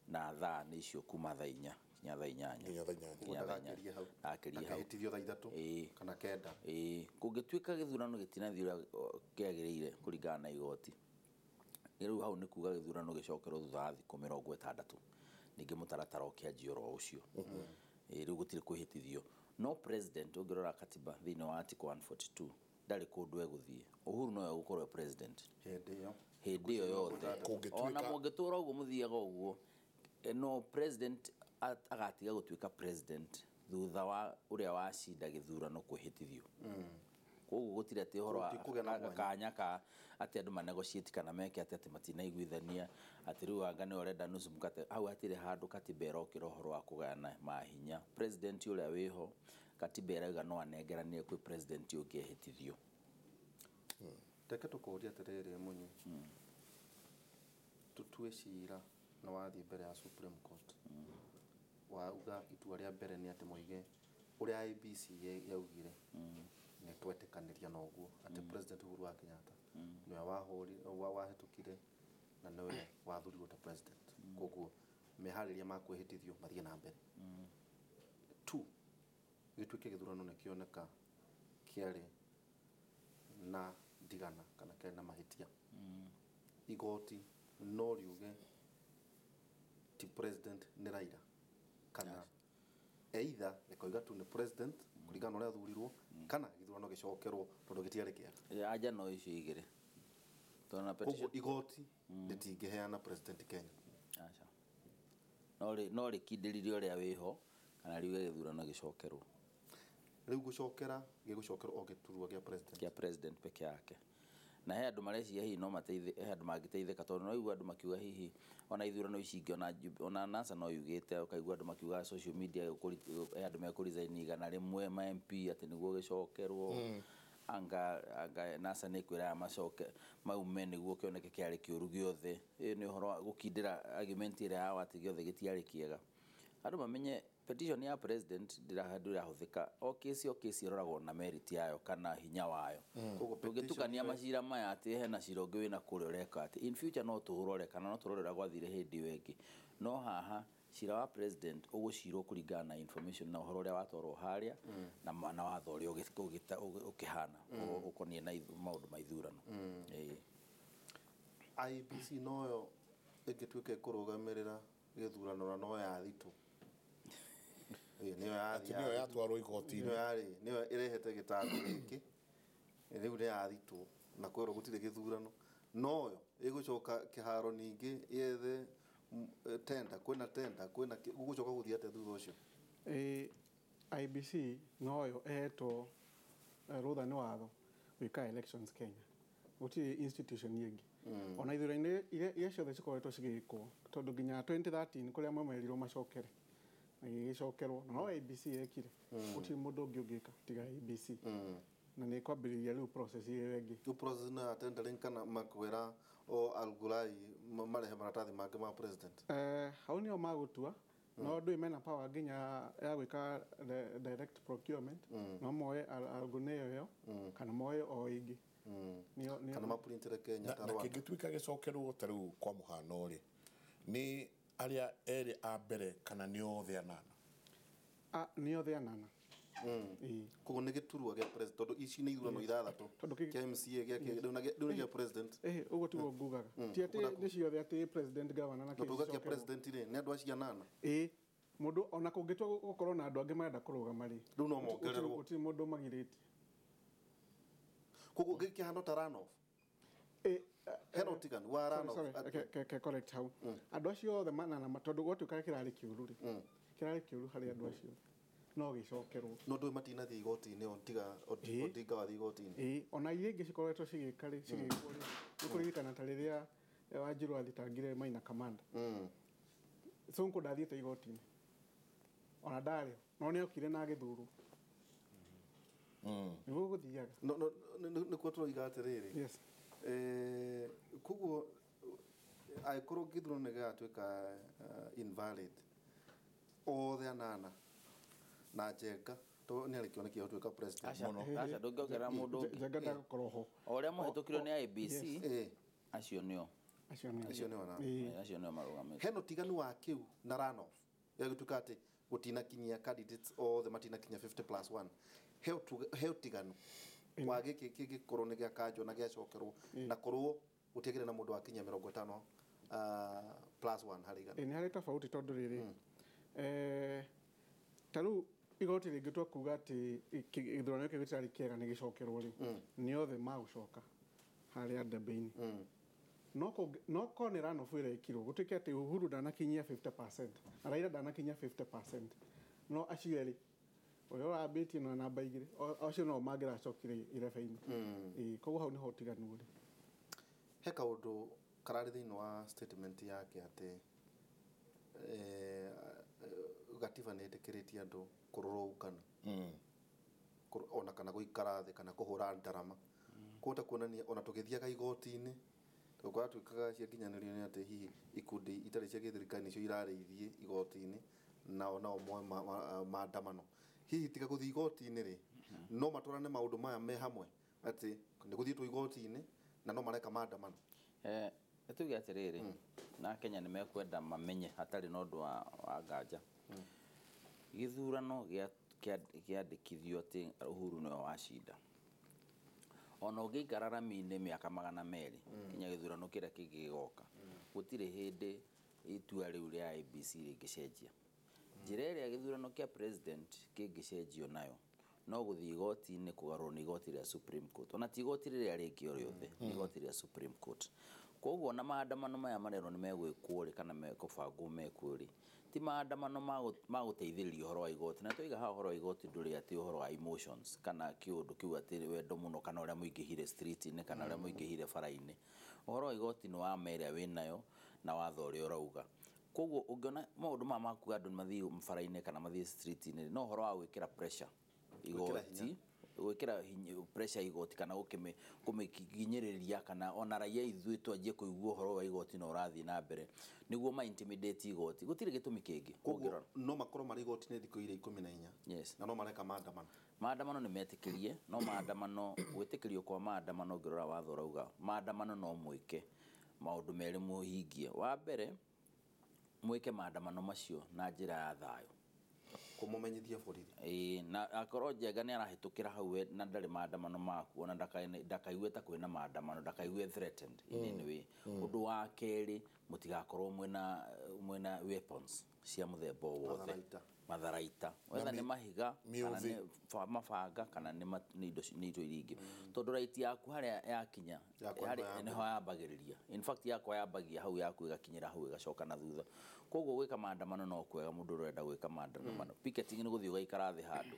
na thaa nĩ icio kuma thaa 4 nginya thaa 8. Nginya thaa 8. Nginya thaa 8. Ndagakĩrie hau. Ndagakĩrie hau. Akehĩtithio thaa 3 kana 9. Ĩĩ, kũngĩtuĩka gĩthurano gĩtinathiĩ ũrĩa kĩagĩrĩire kũringana na igoti, rĩu hau nĩ kuga gĩthurano gĩcokerwo thutha wa thikũ 60, ningĩ mũtaratara ũkĩanjia oro ũcio. Ĩĩ, rĩu gũtirĩ kwĩhĩtithio. No president ũngĩrora katiba thĩinĩ wa article 142 ndarĩ kũndũ egũthiĩ. Uhuru nowe ũgũkorwo e president hĩndĩ ĩyo. Hĩndĩ ĩyo yothe. Kũngĩtuĩka Ona mũngĩtũra ũguo mũthiaga ũguo, no president agatiga gũtuĩka president thutha wa ũrĩa wacinda gĩthurano kwĩhĩtithio. Koguo gũtirĩ atĩ ũhoro wa Gũtikũgĩa na mwanya. kanya ka atĩ andũ manegotiate kana meke atĩ atĩ matinaiguithania atĩ rĩu anga nĩwe ũrenda nusu mkate. Hau hatirĩ handũ katiba ĩrokĩra ũhoro wa kũgayana mahinya. President ũrĩa wĩho katiba ĩrauga no anengeranire kwĩ president ũngĩ ehĩtithio. Reke tũkũrie atĩrĩrĩ Mũnyi. Tũtue cira na wathiĩ mbere ya Supreme Court. Wauga itua rĩa mbere nĩ atĩ moige ũrĩa IEBC yaugire nĩ twetĩkanĩria na ũguo atĩ President Uhuru wa Kenyatta nĩwe wahĩtũkire na nĩwe wathurirwo ta president. Koguo meharĩria ma kwĩhĩtithio mathiĩ na mbere. 2, gĩtuĩke gĩthurano nĩ kĩoneka kĩarĩ na ndigana kana kĩarĩ na mahĩtia. Igoti no riuge ti president nĩ Raila Kana either gĩkoiga tu nĩ president kũringana na ũrĩa athurirwo, kana gĩthurano gĩcokerwo tondũ gĩtiarĩ kĩega. Anja no icio igĩrĩ tondũ na Koguo petition igoti rĩtingĩheana president Kenya. Aca. No rĩkindĩrire ũrĩa wĩho kana riuge gĩthurano gĩcokerwo. Rĩu gũcokera gĩgũcokerwo o gĩturwa gĩa president. Kĩa president peke yake. Na he andũ mareciria hihi no mateithĩ, he andũ mangĩteithĩka tondũ no igua andũ makiuga hihi ona ithurano ici ingĩ ona NASA no yugĩte, ũkaigua andũ makiuga social media he andũ mekũ-resign 100 ma MP atĩ nĩguo gĩcokerwo. Anga NASA nĩ ĩkwĩra aya macoke maume nĩguo kĩoneke kĩarĩ kĩũru gĩothe. Ĩyo nĩ ũhoro wa gũkindĩra argument ĩrĩa yao atĩ gĩothe gĩtiarĩ kĩega. Andũ mamenye petition ya president ndĩrahũthĩka o case, o case ĩroragwo na merit yayo kana hinya wayo. Koguo tũngĩtukania petition macira maya atĩ hena cira ũngĩ wĩna kũrĩa ũreka atĩ in future no tũũrore kana no tũrore ũrĩa gwathire hĩndĩ ĩyo ĩngĩ. No haha cira wa president ũgũcirwo kũringana na information na ũhoro ũrĩa watwarwo harĩa na watho ũrĩa ũkĩhana ũkoniĩ na maũndũ ma ithurano. IEBC noyo ĩngĩtuĩka ĩkũrũgamĩrĩra gĩthurano na no yathitwo. Nĩyo Atĩ nĩyo yatwarwo igoti-inĩ. Nĩyo yarĩ, nĩyo ĩrehete gĩtango gĩkĩ. Rĩu nĩ yathitwo na kwĩrwo gũtirĩ gĩthurano. Noyo ĩgũcoka kĩharo ningĩ yethe tenda, kwĩna tenda, kwĩna gũgũcoka gũthiĩ atĩa thutha ũcio? IEBC noyo ĩhetwo rũtha nĩ watho gwĩka elections Kenya. Gũtirĩ institution ĩngĩ. Ona ithurano iria ciothe cikoretwo cigĩkwo tondũ nginya 2013 kũrĩa amwe merirwo macokere na gĩgĩcokerwo na no IEBC yekire. Gũtirĩ mũndũ ũngĩ ũngĩka tiga IEBC. Na nĩ kwambĩrĩria rĩu process ĩyo ĩngĩ. Rĩu process no ya tendering kana makwĩra o Algurai marehe maratathi mangĩ ma president. Hau nĩo magũtua no ndũĩ mena power nginya ya gwĩka direct procurement. No moe Algune ĩyo kana moe o ĩngĩ. Nĩo Kana maprintire Kenya ta Na Rwanda. kĩngĩtuĩka gĩcokerwo ta rĩu kwa mũhano rĩ, nĩ arĩa erĩ a mbere kana nĩ othe anana? Nĩ othe anana. Ĩĩ. Koguo nĩ gĩturwa gĩa president tondũ ici nĩ ithurano ithathatũ. Tondũ Kĩa MCA gĩa rĩu na rĩu nĩ gĩa president. Ũguo tiguo ngugaga. Ti atĩ nĩ ciothe atĩ president, governor na Na kĩ tuga kĩa cicokerwo. president rĩ, nĩ andũ acio anana. Ĩĩ. Mũndũ ona kũngĩtua gũkorwo na andũ angĩ marenda kũrũgama rĩ, Rĩu no mongererwo. gũtirĩ mũndũ magirĩtie. Koguo gĩkĩhana ta runoff. Hena ũtiganu wa Sorry, runoff. sorry, ke correct hau. Andũ acio othe manana tondũ gwatuĩka kĩrarĩ kĩũru rĩ, kĩrarĩ kĩũru harĩ andũ acio no gĩcokerwo. No ndũĩ matinathiĩ igoti-inĩ o tiga Odinga wathiĩ igoti-inĩ. Ĩĩ, ona iria ingĩ cikoretwo cigĩka rĩ, cigĩkwo rĩ, nĩ kũririkana ta rĩrĩa Wanjiru athitangire Maina Kamanda. Sonko ndathiĩte igoti-inĩ ona ndarĩ ho, no nĩ okire na agĩthurwo. Nĩguo gũthiaga. No no nĩkuo tũroiga atĩrĩrĩ. Yes. Koguo angĩkorwo gĩthurano nĩ gĩgatuĩka invalid othe anana na Njenga to nĩ arĩ kĩoneki gĩa gũtuĩka president. Aca, aca, ndũngĩongerera mũndũ ũngĩ. Njenga ndagakorwo ho. O ũrĩa mũhĩtũkirio nĩ IEBC, acio nĩo. Acio nĩo. Acio nĩo anana. Acio nĩo marũgamĩte. Hena ũtiganu wa kĩu na runoff gĩgĩtuĩka atĩ gũtinakinyia candidates othe matinakinyia 50 plus 1. He ũtiganu wa gĩkĩ kĩngĩkorwo nĩ gĩakanjwo na gĩacokerwo na korwo gũtiagĩrĩ na mũndũ wakinyia 50 plus 1 harĩ igana. Nĩ harĩ tofauti tondũ rĩrĩ, ta rĩu igoti rĩngĩtua kuga atĩ gĩthurano gĩkĩ gĩtirarĩ kĩega nĩ gĩcokerwo rĩ, nĩ othe magũcoka harĩa ndebe-inĩ. No korwo nĩ runoff ĩrekirwo gũtuĩke atĩ Uhuru ndanakinyia 50% na Raila ndanakinyia 50%, no acio erĩ ũrĩa ũrambĩtie na namba igĩrĩ acio no mangĩracokire irebe-inĩ. Ĩĩ, koguo hau nĩho ũtiganu ũrĩ. He kaũndũ kararĩ thĩinĩ wa statement yake atĩ gatiba nĩ ĩtĩkĩrĩtie andũ kũrũrũngana. Ona kana gũikara thĩ kana kũhũra ndarama. Kũhota kuonania ona tũgĩthiaga igoti-inĩ tondũ kũratuĩkaga ciakinyanĩrio nĩ atĩ hihi ikundi itarĩ cia gĩthirikari nĩcio irarĩithie igoti-inĩ nao nao moe maandamano. Hihi tiga gũthiĩ igoti-inĩ rĩ, no matwarane maũndũ maya me hamwe atĩ nĩ gũthiĩtwo igoti-inĩ na no mareka maandamano. Tuge atĩrĩrĩ, na Kenya nĩ mekwenda mamenye hatarĩ na ũndũ wa nganja. Gĩthurano kĩandĩkithio atĩ Uhuru nĩwe wacinda. Ona ũngĩikara rami-inĩ mĩaka 200 nginya gĩthurano kĩrĩa kĩngĩ gĩgoka, gũtirĩ hĩndĩ itua rĩu rĩa IEBC rĩngĩcenjia. Njĩra ĩrĩa gĩthurano kĩa president kĩngĩcenjio nayo no gũthiĩ igoti-inĩ kũgarũrwo nĩ igoti rĩa Supreme Court, ona ti igoti rĩrĩa rĩngĩ o rĩothe, nĩ igoti rĩa Supreme Court. Koguo ona maandamano maya marerwo nĩ megwĩkwo rĩ, kana mekũbangwo mekwo rĩ, ti maandamano ma gũteithĩrĩria ũhoro wa igoti. Na twaiga haha ũhoro wa igoti ndũrĩ atĩ ũhoro wa emotions kana kĩũndũ kĩu atĩ wendo mũno, kana ũrĩa mũingĩhire street-inĩ, kana ũrĩa mũingĩhire bara-inĩ. Ũhoro wa igoti nĩ wa ma ĩrĩa wĩnayo na watho ũrĩa ũrauga. Koguo ũngĩona maũndũ maya makuga andũ mathiĩ bara-inĩ kana mathiĩ street-inĩ, no ũhoro wa gwĩkĩra pressure igoti, gwĩkĩra pressure igoti, kana kũmĩkinyĩrĩria, kana ona raia ithuĩ twanjie kũigua ũhoro wa igoti na ũrathiĩ na mbere, nĩguo ma intimidate igoti. Gũtirĩ gĩtũmi kĩngĩ. Koguo no makorwo marĩ igoti-inĩ thikũ iria 14. Yes. Na no mareka maandamano. Maandamano nĩ metĩkĩrie, no maandamano, gwĩtĩkĩrio kwa maandamano ũngĩrora watho ũrauga maandamano no mwĩke maũndũ merĩ mũhingie. Wa mbere, mwĩke maandamano macio na njĩra ya thayũ, kũmũmenyithia borithi. Ĩĩ, na akorwo Njenga nĩ arahĩtũkĩra hau we na ndarĩ maandamano maku, ona ndakaigue ta kwĩna maandamano, ndakaigue threatened in any way. Ũndũ wa kerĩ, mũtigakorwo mwĩna weapons cia mũthemba o wothe. Matharaita. Matharaita. Whether nĩ mahiga, kana mĩũthĩ. nĩ mabanga, kana nĩ indo iria ingĩ. Tondũ right yaku harĩa yakinya, Yakwa harĩa nĩho nĩho yambagĩrĩria. In fact yakwa yambagia hau, yaku ĩgakinyĩra hau, ĩgacoka na thutha. Koguo gwĩka maandamano no kwega mũndũ ũrenda gwĩka maandamano. Picketing nĩ gũthiĩ ũgaikara thĩ handũ,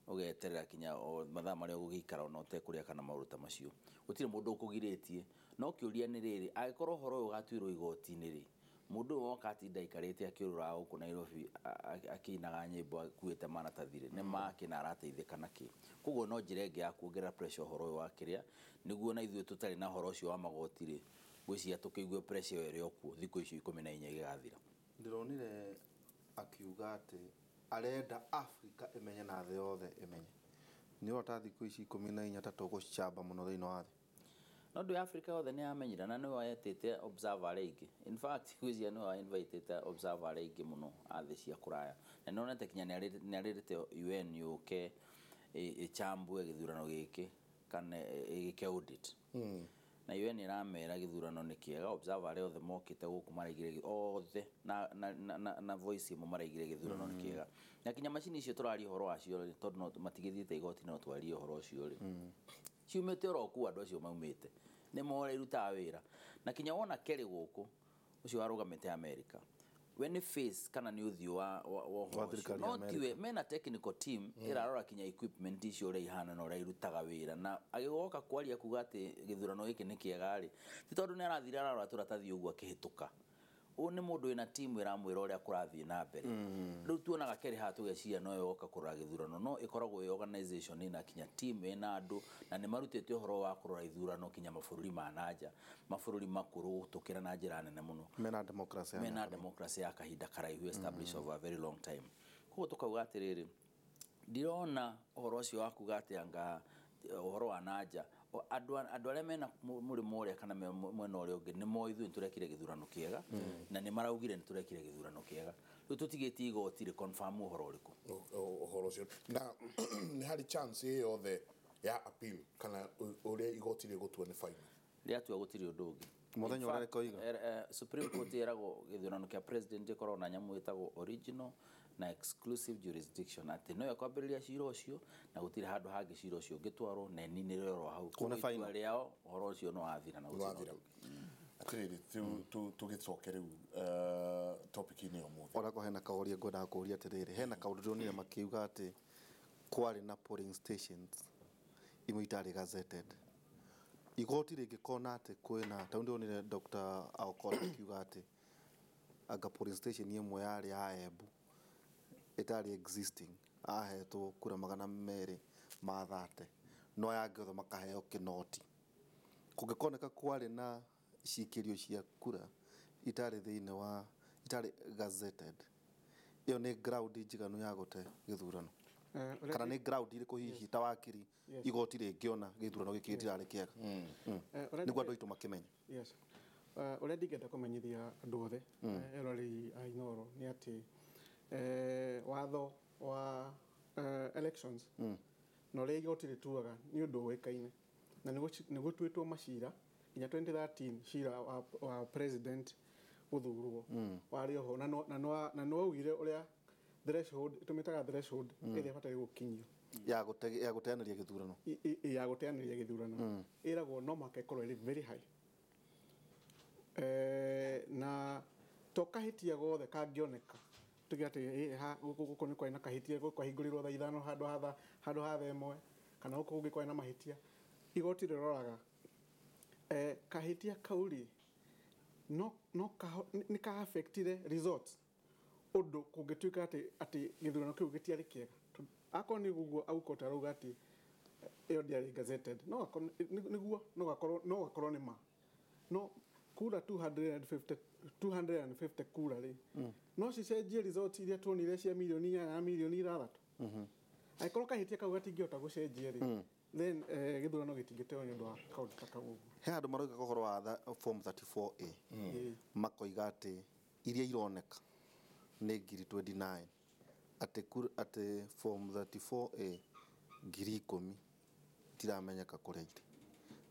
ũgeterera kinya o mathaa marĩa ũgũgĩikara ona ũtekũrĩa kana maũndũ ta macio. Gũtirĩ mũndũ ũkũgirĩtie. No kĩũria nĩ rĩrĩ, angĩkorwo ũhoro ũyũ ũgatuĩrwo igoti-inĩ rĩ, mũndũ ũyũ woka atinda aikarĩte akĩũrũra gũkũ Nairobi akĩinaga nyĩmbo akuĩte maratathi rĩ, nĩ make na arateithĩka nakĩ? Koguo no njĩra ĩngĩ ya kuongerera pressure ũhoro ũyũ wa kĩrĩa, nĩguo na ithuĩ tũtarĩ na ũhoro ũcio wa magoti rĩ, ngwĩciria tũkĩigue pressure ĩyo ĩrĩ o kuo thikũ icio 14 igĩgathira. Ndĩronire akiuga atĩ arenda Africa ĩmenye na thĩ yothe ĩmenye. Nĩ ũrona ta thikũ ici 14 ta tũgũcamba mũno thĩinĩ wa thĩ. No ndũ ya Africa yothe nĩ yamenyire, na nĩwe wetĩte observer arĩa aingĩ. In fact ngwĩciria nĩwe invitĩte observer arĩa aingĩ mũno a thĩ cia kũraya. Na nĩonete kinya nĩ arĩrĩte UN yũke ĩchambue gĩthurano gĩkĩ kana ĩgĩke audit. Na UN ĩramera gĩthurano nĩ kĩega, observer arĩa othe mokĩte gũkũ maraigire othe na voice ĩmwe maraigire gĩthurano nĩ kĩega. Na kinya macini icio tũraria ũhoro wacio rĩ, tondũ no matigĩthiĩte igoti no twarie ũhoro ũcio rĩ, ciumĩte oro kũu andũ acio maumĩte nĩ more irutaga wĩra. Na kinya wona Kerry gũkũ ũcio warũgamĩte America, we nĩ face kana nĩ ũthiũ wa ũhoro ũcio. Thirikari ya No America. tiwe mena technical team ĩrarora kinya equipment icio ũrĩa ihana na ũrĩa irutaga wĩra. Na agĩgoka kwaria kuga atĩ gĩthurano gĩkĩ nĩ kĩega rĩ, ti tondũ nĩ arathire ararora tũratathi ũguo akĩhĩtũka. Ũyũ nĩ mũndũ wĩna timu ĩramwĩra ũrĩa kũrathiĩ na mbere. Rĩu tuonaga Kerry haha tũgeciria no yoka kũrora gĩthurano, no ĩkoragwo ĩ organization ĩna kinya team ĩna andũ, na nĩ marutĩte ũhoro wa kũrora ithurano kinya mabũrũri ma nanja, mabũrũri makũrũ gũtũkĩra na njĩra nene mũno. Mena democracy ya mena mĩaka mĩingĩ. Democracy ya kahinda karaihu, established over a very long time. Koguo tũkauga atĩrĩrĩ, ndirona ũhoro ũcio wa kuga atĩ anga ũhoro wa nanja, andũ arĩa mena mũrĩmo ũrĩa kana me mwena ũrĩa ũngĩ nĩ moĩ ithuĩ nĩ tũrekire gĩthurano kĩega, na nĩ maraugire nĩ tũrekire gĩthurano kĩega. Rĩu tũtigĩtie igoti rĩ confirm ũhoro ũrĩkũ. Ũhoro ũcio na nĩ harĩ chance ĩ yothe ya appeal kana ũrĩa igoti rĩgũtua nĩ final? Rĩatua gũtirĩ ũndũ ũngĩ. Mũthenya In ũrĩa fact, rĩkoiga. Supreme Court ĩragwo gĩthurano kĩa president ĩkoragwo na nyamũ ĩtagwo original na exclusive jurisdiction, atĩ no ĩkwambĩrĩria cira ũcio na gũtirĩ handũ hangĩ cira ũcio ũngĩtwarwo na ĩninĩre oro hau. Kuo nĩ Koguo itua final. rĩao ũhoro ũcio nĩ wathira na gũtirĩ Wathira. ũndũ ũngĩ. Atĩrĩrĩ, tũgĩcoke rĩu topic-inĩ ya ũmũthĩ. Onako hena kaũria ngwendaga kũũria atĩrĩrĩ, hena kaũndũ ndĩronire makiuga atĩ kwarĩ na polling stations imwe itarĩ gazetted. Igoti rĩngĩkona atĩ kwĩna ta ndĩronire Dr. Aukot akiuga atĩ anga polling station ĩmwe yarĩ ya Embu ĩtarĩ existing ahetwo kura 230, no aya angĩ othe makaheo kĩnoti. Kũngĩkoneka kwarĩ na cikĩrio cia kura itarĩ thĩinĩ wa itarĩ gazetted, ĩyo nĩ ground njiganu ya gũte gĩthurano? Ũrĩa Kana nĩ ground irĩkũ hihi ta wakiri igoti rĩngĩona gĩthurano gĩkĩ gĩtirarĩ kĩega, Ũrĩa nĩguo andũ aitũ makĩmenye? Yes. Ũrĩa ndingĩenda kũmenyithia andũ othe eroreri a Inooro nĩ atĩ watho wa elections na ũrĩa igoti rĩtuaga nĩ ũndũ ũĩkaine na nĩ gũtuĩtwo macira nginya 2013, cira wa president gũthurwo warĩ oho na no waugire ũrĩa threshold, tũmĩtaga threshold ĩrĩa ĩbataire gũkinyio ya gũteanĩria gĩthurano. Ya gũteanĩria gĩthurano, ĩragwo no mũhaka ĩkorwo ĩrĩ very high. Na to kahĩtia gothe kangĩoneka tuge atĩ gũkũ nĩ kwarĩ na kahĩtia, gũkũ kwahingũrirwo thaa 5 handũ ha thaa 1, kana gũkũ kũngĩ kwarĩ na mahĩtia. Igoti rĩroraga kahĩtia kau rĩ, no nĩ ka affectire results ũndũ kũngĩtuĩka atĩ gĩthurano kĩu gĩtiarĩ kĩega. Akorwo nĩ ũguo Aukot arauga atĩ ĩyo ndĩarĩ gazetted, no akorwo nĩguo, no gakorwo nĩ ma, no kura 250, 250 kura rĩ, no cicenjie results iria tuonire cia mirioni 8 na mirioni 6. Angĩkorwo kahĩtia kau gatingĩhota gũcenjia rĩ, then gĩthurano gĩtingĩteo nĩ ũndũ wa kaũndũ ta kau ũguo. He handũ maroiga ũhoro wa form 34A. Makoiga atĩ iria ironeka nĩ ngiri 29, atĩ atĩ form 34A 10,000 itiramenyeka kũrĩa irĩ,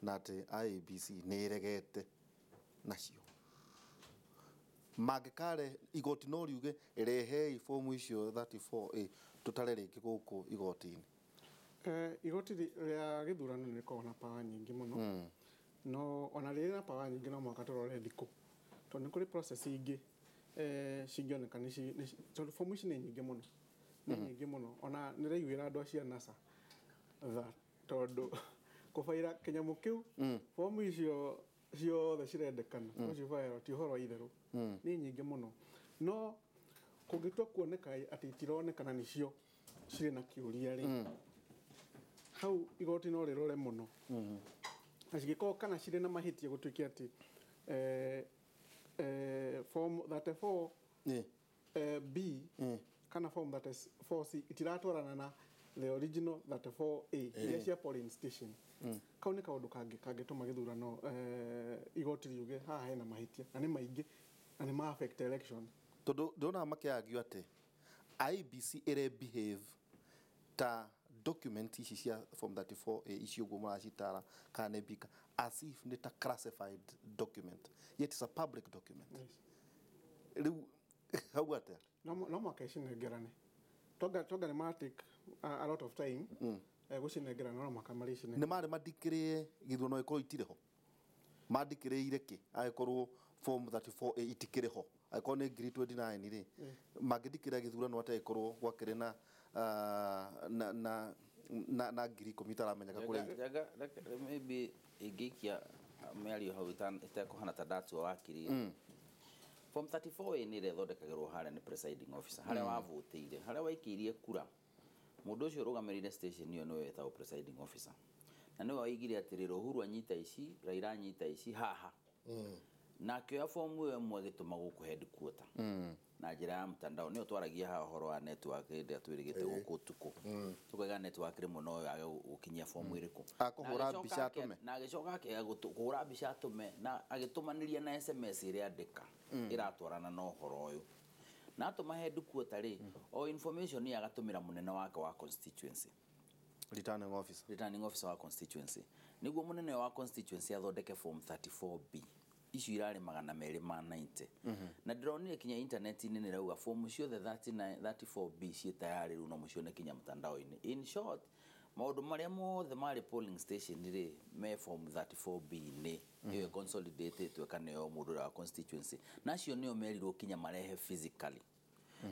na atĩ IEBC nĩ ĩregete nacio. Mangĩkare igoti no riuge rehei fomu icio 34A tũtare rĩngĩ gũkũ igoti-inĩ. Igoti rĩa gĩthurano nĩ rĩkoragwo na power nyingĩ mũno, no ona rĩrĩ na power nyingĩ, no mũhaka tũrore thikũ, tondũ nĩ kũrĩ process ingĩ cingĩoneka tondũ fomu ici nĩ nyingĩ mũno, nĩ nyingĩ mũno. Ona nĩ raiguĩra andũ acio a NASA tha, tondũ kũbaira kĩnyamũ kĩu, fomu icio ciothe cirendekana gũcibaĩra ti ũhoro wa itherũ, nĩ nyingĩ mũno. No kũngĩtua kuoneka atĩ itironekana nĩcio cirĩ na kĩũria rĩ, hau igoti no rĩrore mũno na cingĩkorwo kana cirĩ na mahĩtia, gũtuĩke atĩ form 34 B kana form 34C itiratwarana na the original 34A iria cia polling station, kau nĩ kaũndũ kangĩ kangĩtũma gĩthurano igoti riuge haha hena mahĩtia na nĩ maingĩ na nĩ ma affect election. Tondũ ndĩrona makĩagio atĩ IEBC ĩre behave ta document ici cia form 34A icio ũguo mũracitara kana nĩ bika as if nĩ ta classified document, yet it's a public document. Rĩu hau atĩa? No mũhaka icinengerane, tonga nĩ ma take a lot of time gũcinengerana, no mũhaka marĩcinengera. Nĩ marĩ mandikĩrĩe gĩthurano ĩkorwo itirĩ ho, mandikĩrĩire kĩ angĩkorwo form 34A itikĩrĩ ho? Angĩkorwo nĩ ngiri 29 rĩ, mangĩndikĩrĩa gĩthurano atĩa ĩkorwo gwakĩrĩ na na 10,000 itaramenyeka kũrĩa irĩ? Njenga, reke maybe ingĩikia mĩario hau ĩtekũhana ta ndatua wakiri. Form 34A nĩ ĩrĩa ĩthondekagĩrwo harĩa nĩ presiding officer, harĩa wavũtĩire, harĩa waikĩirie kura. Mũndũ ũcio ũrũgamĩrĩire station ĩyo nĩwe wĩtagwo presiding officer, na nĩwe waigire atĩrĩrĩ, Uhuru anyita ici, Raila anyita ici haha, na akĩoya fomu ĩyo ĩmwe agĩtũma gũkũ headquarter na njĩra ya mtandao. Nĩyo twaragia haha ũhoro wa network hĩndĩ ĩrĩa twĩrĩgĩte gũkũ ũtukũ, tũkaiga network rĩmwe no yage gũkinyia fomu ĩrĩkũ. Akũhũra Na agĩcoka mbica atũme. Na agĩcoka akĩaga kũhũra mbica atũme, na agĩtũmanĩria na SMS ĩrĩa andĩka ĩratwarana na ũhoro ũyũ, na atũma headquarter rĩ, o information ĩyo agatũmĩra mũnene wake wa constituency. Returning officer. Returning officer wa constituency, nĩguo mũnene wa constituency athondeke form 34B icio irarĩ 290. Na ndĩronire kinya internet-inĩ nĩ rauga fomu ciothe 39 34B ciĩ tayarĩ rĩu, no mũcione kinya mtandao-inĩ. In short, maũndũ marĩa mothe marĩ polling station rĩ, me form 34B-inĩ ĩyo consolidated ĩkaneo mũndũ ũrĩa wa constituency, na acio nĩo merirwo kinya marehe physically,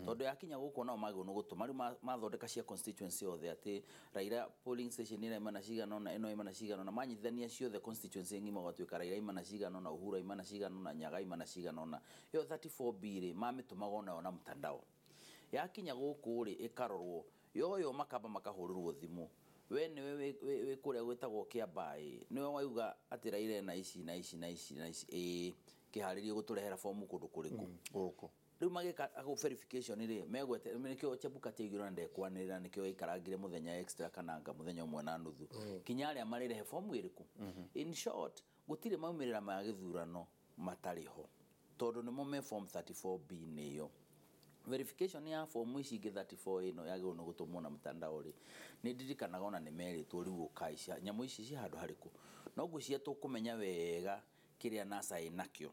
tondũ yakinya gũkũ nao magĩrĩirwo nĩ gũtũma. Rĩu mathondeka cia constituency yothe atĩ Raila polling station ĩrĩa imana cigana ũna, ĩno imana cigana ũna, manyitithania ciothe constituency ng'ima gwatuĩka Raila imana cigana ũna, Uhuru imana cigana ũna, Nyaga imana cigana ũna. Ĩyo 34B rĩ, mamĩtũmaga onayo na mtandao. Yakinya gũkũ rĩ, ĩkarorwo yoyo, makamba makahũrĩrwo thimũ, we nĩwe wĩ kũrĩa gwĩtagwo Kĩambaa ĩ, nĩwe wauga atĩ Raila ena ici na ici na ici na ici, ĩĩ, kĩharĩrie gũtũrehera fomu kũndũ kũrĩkũ? Gũkũ. Rĩu magĩka verification rĩ, megwete nĩkĩo Chebukati aigire ona ndekwanĩrĩra, nĩkĩo aikarangire mũthenya extra kana anga mũthenya ũmwe na nuthu kinya arĩa marĩrehe fomu ĩrĩkũ. In short, gũtirĩ maumĩrĩra ma gĩthurano matarĩ ho, tondũ nĩmo me form 34B. Nĩyo verification ya fomu ici ingĩ 34 ĩno yagĩrĩirwo nĩ gũtũmwo na mtandao rĩ, nĩ ndirikanaga ona nĩ merĩtwo rĩu ũkai nyamũ ici ci handũ harĩkũ. No ngwĩciria tũkũmenya wega kĩrĩa NASA ĩnakĩo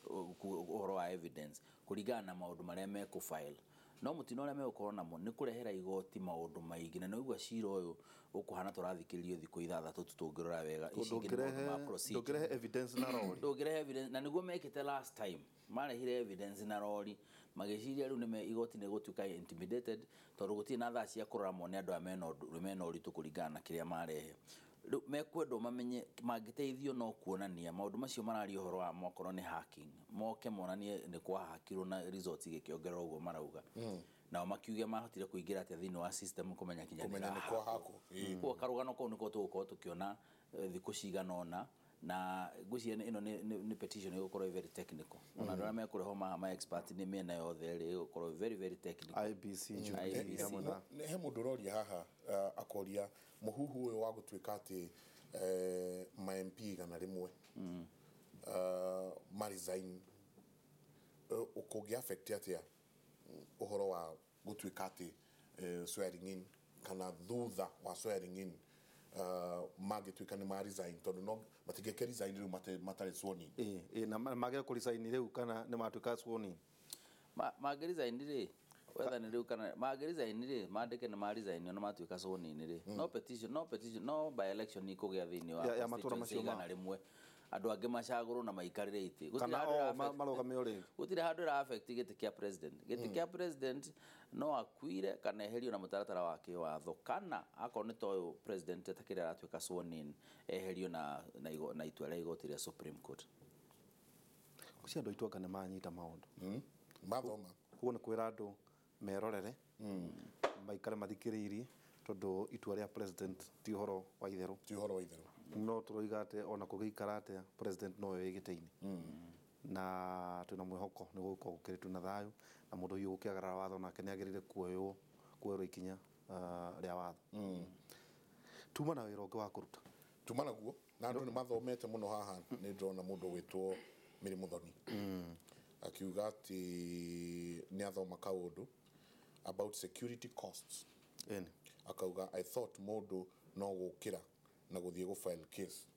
ũhoro wa evidence kũringana na maũndũ marĩa mekũ file. No mũtino ũrĩa megũkorwo namo nĩ kũrehera igoti maũndũ maingĩ, na nĩũigua cira ũyũ ũkũhana tũrathikĩrĩrio thikũ ithathatũ tu tũngĩrora wega. Ici ingĩ nĩ maũndũ ma procedure. Ndũngĩrehe evidence na rori. Ndũngĩrehe evidence, na nĩguo mekĩte last time, marehire evidence na rori magĩciria rĩu nĩme igoti nĩ gũtuĩka intimidated, tondũ gũtirĩ na thaa cia kũrora mone andũ aya mena ũndũ mena ũritũ kũringana na kĩrĩa marehe. Rĩu mekwendwo mamenye mangĩteithio no kuonania maũndũ macio mararia ũhoro wa mokorwo nĩ hacking, moke monanie nĩ kwahakirwo na results igĩkĩongererwo ũguo marauga. Nao makiuge mahotire kũingĩra atĩa thĩinĩ wa system kũmenya kinya kũmenya nĩ kwahakwo. Koguo karũgano kau nĩko tũgũkorwo tũkĩona thikũ cigana ũna, na ngwĩciria ĩno nĩ petition ĩgũkorwo ĩ very technical. Ona andũ arĩa mekũrehwo ma expert nĩ mĩena yothe rĩ, ĩgũkorwo very very technical. IBC, Jubilee, IEBC. hamwe na He mũndũ ũroria haha, akoria mũhuhu ũyũ wa gũtuĩka atĩ ma MP 100 ma resign kũngĩ affect atĩa ũhoro wa gũtuĩka atĩ swearing in kana thutha wa swearing in, mangĩtuĩka nĩ ma resign, tondũ no matingĩke resign rĩu matarĩ sworn in. Ĩ na magĩrĩire kũ resign rĩu kana nĩ matuĩka sworn in? Mangĩ resign rĩ, whether nĩ rĩu kana mangĩ resign rĩ, mandĩke nĩ ma resign ona matuĩka sworn in rĩ, no petition, no petition, no by election ikũgĩa thĩinĩ wa Ya matũra constituency macio 100, andũ angĩ macagũrwo na maikarĩre itĩ. Gũtirĩ Kana handũ o marũgame o rĩngĩ. Gũtirĩ handũ ĩra affect gĩtĩ kĩa president. Gĩtĩ kĩa president no akuire kana eherio na mũtaratara wa kĩwatho, kana akorwo nĩ ta ũyũ president atakĩrĩ aratuĩka sworn in, eherio na itua rĩa igoti rĩa Supreme Court. Gũcia andũ aitũ anga nĩ manyita maũndũ. Mathoma. Koguo nĩ kwĩra andũ merorere, maikare mathikĩrĩirie, tondũ itua rĩa president ti ũhoro wa itherũ. Ti ũhoro wa itherũ. No tũroiga atĩ ona kũgĩikara atĩa, president nowe wĩ gĩtĩ-inĩ, na twĩna mwĩhoko nĩ gũgũkorwo gũkĩrĩtwo na thayũ, na mũndũ ũyũ gũkĩagarara watho nake nĩ agĩrĩire kuoerwo ikinya rĩa watho. Tuma na wĩra ũngĩ wa kũruta. Tuma naguo, na andũ nĩ mathomete mũno haha. Nĩ ndĩrona mũndũ ũgwĩtwo Mĩrĩ Mũthoni akiuga atĩ nĩ athoma kaũndũ about security costs. Ĩni. Akauga, "I thought mũndũ no gũkĩra na gũthiĩ gũ file case,"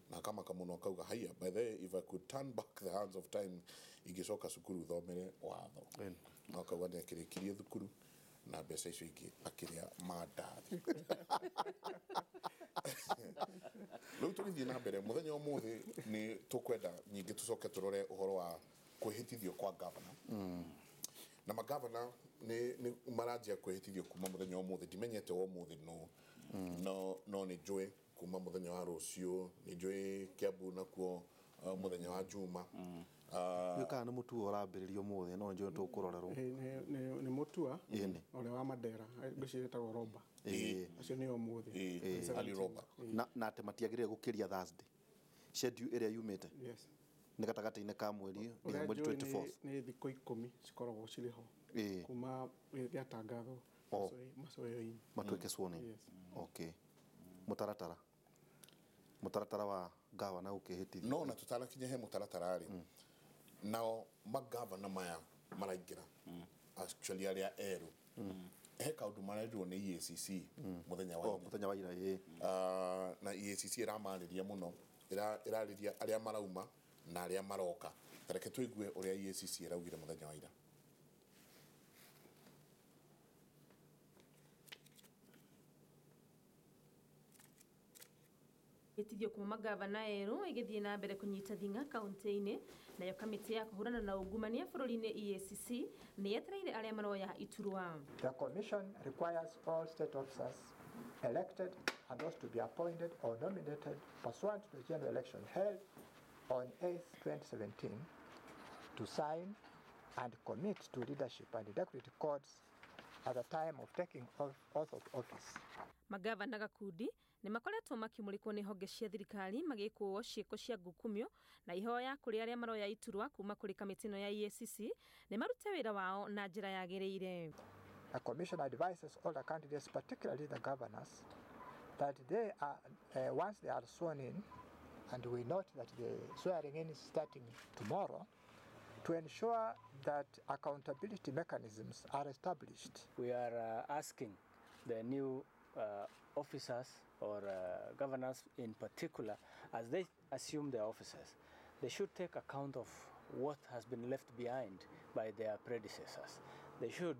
na akamaka mũno, akauga, "Haiya, by the way, if I could turn back the hands of time, ingĩcoka cukuru thomere watho." Ĩni. Na akauga nĩ akĩrĩkirie thukuru na mbeca icio ingĩ akĩrĩa mandathi. Rĩu tũgĩthiĩ na mbere mũthenya ũmũthĩ, nĩ tũkwenda ningĩ tũcoke tũrore ũhoro wa kwĩhĩtithio kwa gavana, na magavana nĩ maranjia kwĩhĩtithio kuma mũthenya wa ũmũthĩ. Ndimenyete wa ũmũthĩ no nĩ njũĩ kuma mũthenya wa rũciũ, nĩ njũĩ Kiambu nakuo mũthenya wa Juma. Ndiũĩ kana nĩ mũtugo ũrambĩrĩria ũmũthĩ, no njũĩ tũkũrorerwo. Nĩ mũtua Ĩni. ũrĩa wa Mandera, ngwĩciria ĩtagwo Roba. Acio nĩ ũmũthĩ. Ali Roba. Na atĩ matiagĩrĩire gũkĩria Thursday schedule ĩrĩa yumĩte. Yes. Nĩ gatagatĩ-inĩ ka mweri nginya Ũrĩa mweri njũĩ 24. nĩ thikũ 10 cikoragwo cirĩ ho kuma gĩatangathwo macoeo-inĩ. Matuĩke sworn in. Yes. Okay, mũtaratara wa gavana gũkĩhĩtithio. No na tutanakinya he mũtaratara rĩ, nao magavana maya maraingĩra, actually arĩa erũ, he kaũndũ marerirwo nĩ EACC mũthenya wa Oh, ira. Mũthenya wa ira, ĩĩ. Na EACC ĩramarĩria mũno, ĩrarĩria arĩa marauma na arĩa maroka. Ta reke tũigue ũrĩa EACC ĩraugire mũthenya wa ira. Ĩtithio kuma magavana erũ ĩgĩthiĩ na mbere kũnyita thing'a kaunti-inĩ, nayo kamĩtĩ ya kũhũrana na ungumania bũrũri-inĩ EACC nĩ yetereire arĩa maroya iturwa. The Commission requires all state officers elected and those to be appointed or nominated pursuant to the general election held on 8, 2017 to sign and commit to leadership and integrity codes at the time of taking oath of office. Magavana gakundi nĩ makoretwo makĩmũrĩkwo nĩ honge cia thirikari magĩkũo ciĩko cia ngukumio, na ihoya kũrĩ arĩa maroya iturwa kuma kũrĩ kamĩtĩ ĩno ya EACC nĩ marute wĩra wao na njĩra yagĩrĩire. The Commission advises all the candidates, particularly the governors, that they are, once they are sworn in, and we note that the swearing in is starting tomorrow, to ensure that accountability mechanisms are established. We are asking the new officers or governors in particular, as they assume their offices, they should take account of what has been left behind by their predecessors. They should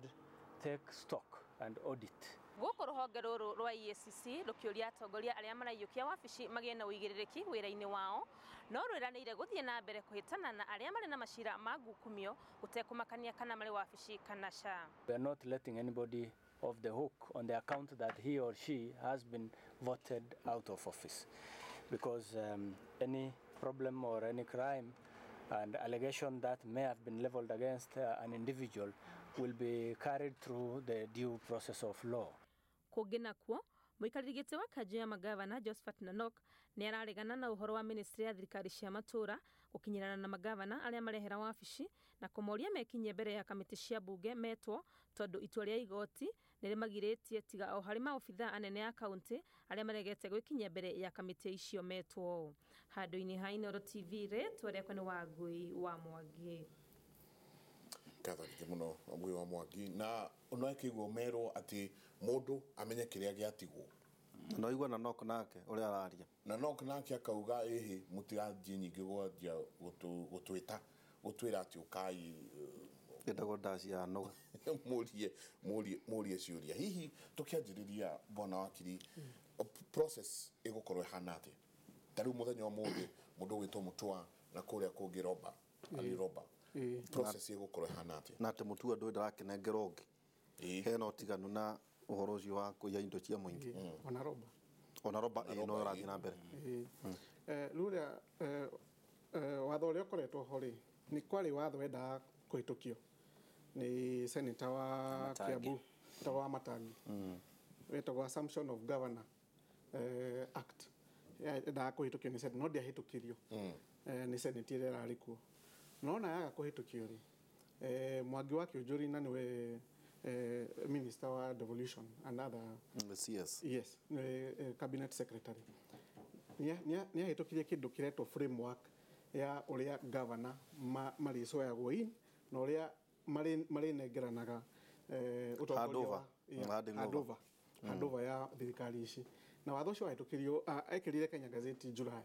take stock and audit. Gũkũ rũhonge rũrũ rwa EACC rũkĩũria atongoria arĩa maraiyũkia wabici magĩe na ũigĩrĩrĩki wĩra-inĩ wao, no rwĩranĩire gũthiĩ na mbere kũhĩtana na arĩa marĩ na macira ma ngukumio gũtekũmakania kana marĩ wabici kana ca. We are not letting anybody off the hook on the account that he or she has been voted out of office, because any problem or any crime and allegation that may have been leveled against an individual will be carried through the due process of law. Kũngĩ nakuo, mũikarĩri gĩtĩ wa kanjũ ya magavana Josephat Nanok nĩ araregana na ũhoro wa ministry ya thirikari cia matũũra gũkinyĩrana na magavana arĩa marehera wabici na kũmoria mekinyie mbere ya kamĩtĩ cia mbunge metwo, tondũ itua rĩa igoti nĩ rĩmagirĩtie tiga o harĩ maobithaa anene a kaunti arĩa maregete gwĩkinyia mbere ya kamĩtĩ icio metwo. Handũ-inĩ ha Inooro TV, rĩtwa rĩakwa nĩ Wangui wa Mwangi. Ngatho nyingĩ mũno Wangui wa Mwangi. Na no ĩkĩiguo merwo atĩ mũndũ amenye kĩrĩa gĩatigwo. Na igua na nok nake ũrĩa araria. Na nok nake akauga ĩhĩ mũtigathiĩ nyingĩ gwanjia gũtwĩta gũtwĩra atĩ ũkai ĩtagwo ndaci ya noga. Mũrie ciũria. Hihi tũkĩanjĩrĩria bwana wakiri, process ĩgũkorwo ĩhana atĩa? Ta rĩu mũthenya wa ũmũthĩ mũndũ ũgwĩtwo Mutua na kũrĩa kũngĩ Roba, Ali Roba. Process ĩgũkorwo ĩhana atĩa? Na atĩ Mutua ndũĩ ndarakĩnengerwo ũngĩ. Hena ũtiganu na ũhoro ũcio wa kũiya indo cia mũingĩ. Ona Roba. Ona Roba ĩĩ no ĩrathiĩ na mbere. Rĩu ũrĩa watho ũrĩa ũkoretwo ho rĩ, nĩ kwarĩ watho wendaga kũhĩtũkio nĩ senator wa Kiambu wetagwo wa Matangi, wetagwo Assumption of Governor Act. Endaga kũhĩtũkio nĩ Senate, no ndĩahĩtũkirio nĩ Senate ĩrĩa ĩrarĩ kuo. No ona yaga kũhĩtũkio rĩ, Mwangi wa Kĩũnjũri na nĩwe Minister wa Devolution and other CS. Yes, Cabinet Secretary. Nĩ ahĩtũkirie kĩndũ kĩretwo framework ya ũrĩa governor marĩcoyagwo in na ũrĩa marĩnengeranaga ũtongoria wa handover. Handover ya thirikari ici. Na watho ũcio wahĩtũkirio, ekĩrire Kenya Gazette July,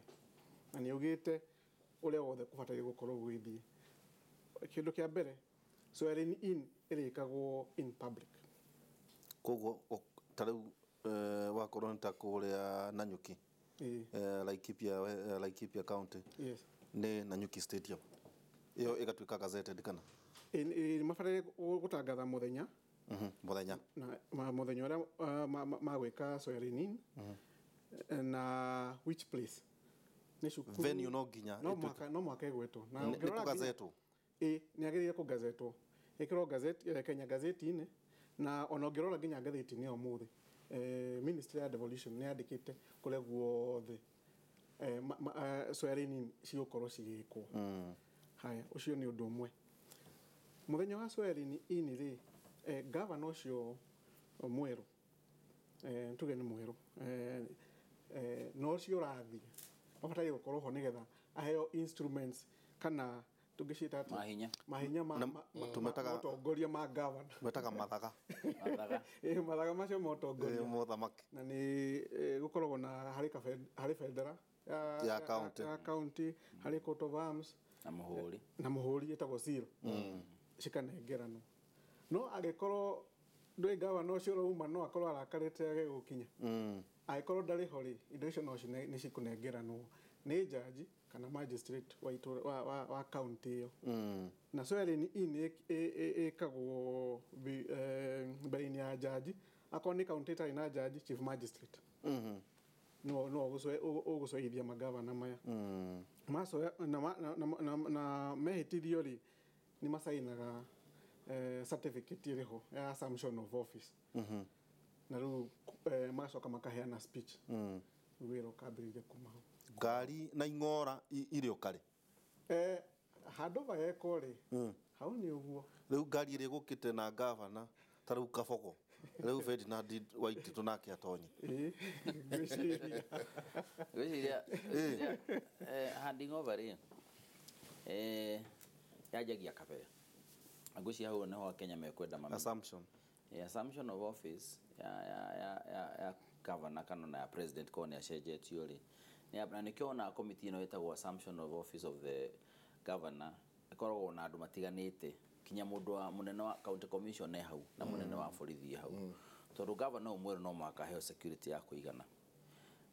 na nĩ augĩte ũrĩa wothe kũbataire gũkorwo gũgĩthiĩ. Kĩndũ kĩa mbere, swearing in ĩrĩkagwo in public. Koguo ta rĩu wakorwo nĩ ta kũrĩa Nanyuki, Laikipia County, nĩ Nanyuki Stadium, ĩyo ĩgatuĩka gazetted kana? Mabataire gũtangatha mũthenya. Mũthenya. Na mũthenya ũrĩa magwĩka swearing in na which place, nĩ cukuru. Venue no nginya No mũhaka ĩgwetwo. Na nĩ kũgazetwo. Ĩ, nĩ agĩrĩire kũgazetwo, ĩkĩrwo gazette, Kenya Gazette-inĩ. Na ona ũngĩrora nginya ngathĩti-inĩ ya ũmũthĩ, Ministry ya Devolution nĩ yandĩkĩte kũrĩa guothe swearing in cigũkorwo cigĩkwo. Haya, ũcio nĩ ũndũ ũmwe. Mũthenya wa swearing in rĩ, governor ũcio mwerũ, tuge nĩ mwerũ, na ũcio ũrathiĩ mabataire gũkorwo ho nĩgetha aheo instruments kana tũngĩciĩta atĩa? Mahinya. Mahinya ma Na ma ũtongoria ma governor. Metaga mathaga. Mathaga. Ĩ, mathaga macio ma ũtongoria. Mothamaki. Na nĩ gũkoragwo na harĩ harĩ bendera ya county. Ya county, harĩ coat of arms. Na mũhũri. Na mũhũri ĩtagwo seal, cikanengeranwo. No angĩkorwo ndũĩ gavana ũcio ũrauma no akorwo arakarĩte age gũkinya, angĩkorwo ndarĩ ho rĩ, indo icio no nĩ cikũnengeranwo nĩ jaji kana magistrate wa itũra wa county ĩyo. Na swearing in ĩkagwo mbere-inĩ ya jaji. Akorwo nĩ county ĩtarĩ na jaji, chief magistrate no ũgũcoithia magavana maya. Macoya na mehĩtithio rĩ, nĩ macainaga certificate ĩrĩ ho ya assumption of office. Na rĩu magacoka makaheana speech. Rĩu wĩra ũkambĩrĩria kuma hau. Ngari na ing'ora irĩ ũkarĩ. Handover yekwo rĩ, hau nĩ ũguo. Rĩu ngari ĩrĩa ĩgũkĩte na gavana ta rĩu Kabogo, rĩu Ferdinand Waititũ nake atonye. Ĩĩ, ngwĩciria. Ngwĩciria handing over rĩ, yanjagia kabere. Ngwĩciria hau nĩho Akenya mekwenda mamenye. Assumption. Assumption of office ya governor kana na ya president korwo nĩ acenjetio rĩ, na nĩkĩo wonaga committee ĩno ĩtagwo assumption of office of the governor ĩkoragwo na andũ matiganĩte. Kinya mũndũ wa mũnene wa county commission e hau na mũnene wa borithi e hau, tondũ gavana ũyũ mwerũ no mũhaka aheo security ya kũigana.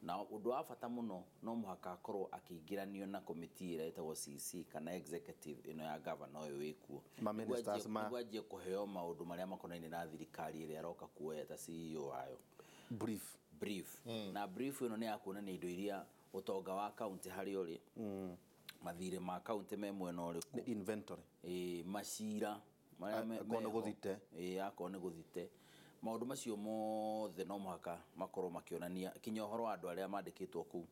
Na ũndũ wa bata mũno, no mũhaka akorwo akĩingĩranio na komiti ĩrĩa ĩtagwo CC kana executive ĩno ya gavana ũyũ wĩkuo. Ma ministers. Nĩguo anjie kũheo maũndũ marĩa makonainie na thirikari ĩrĩa aroka kuoya ta CEO wayo. Brief. Brief. Na brief ĩno nĩ ya kuonania indo iria, ũtonga wa kaunti harĩa ũrĩ, mathirĩ ma kaunti me mwena ũrĩkũ. Nĩ inventory. Ĩĩ, macira marĩa Akorwo nĩ meho. gũthite. Ĩĩ, akorwo nĩ gũthite, maũndũ macio mothe no mũhaka makorwo makĩonania, kinya ũhoro wa andũ arĩa mandĩkĩtwo kũu,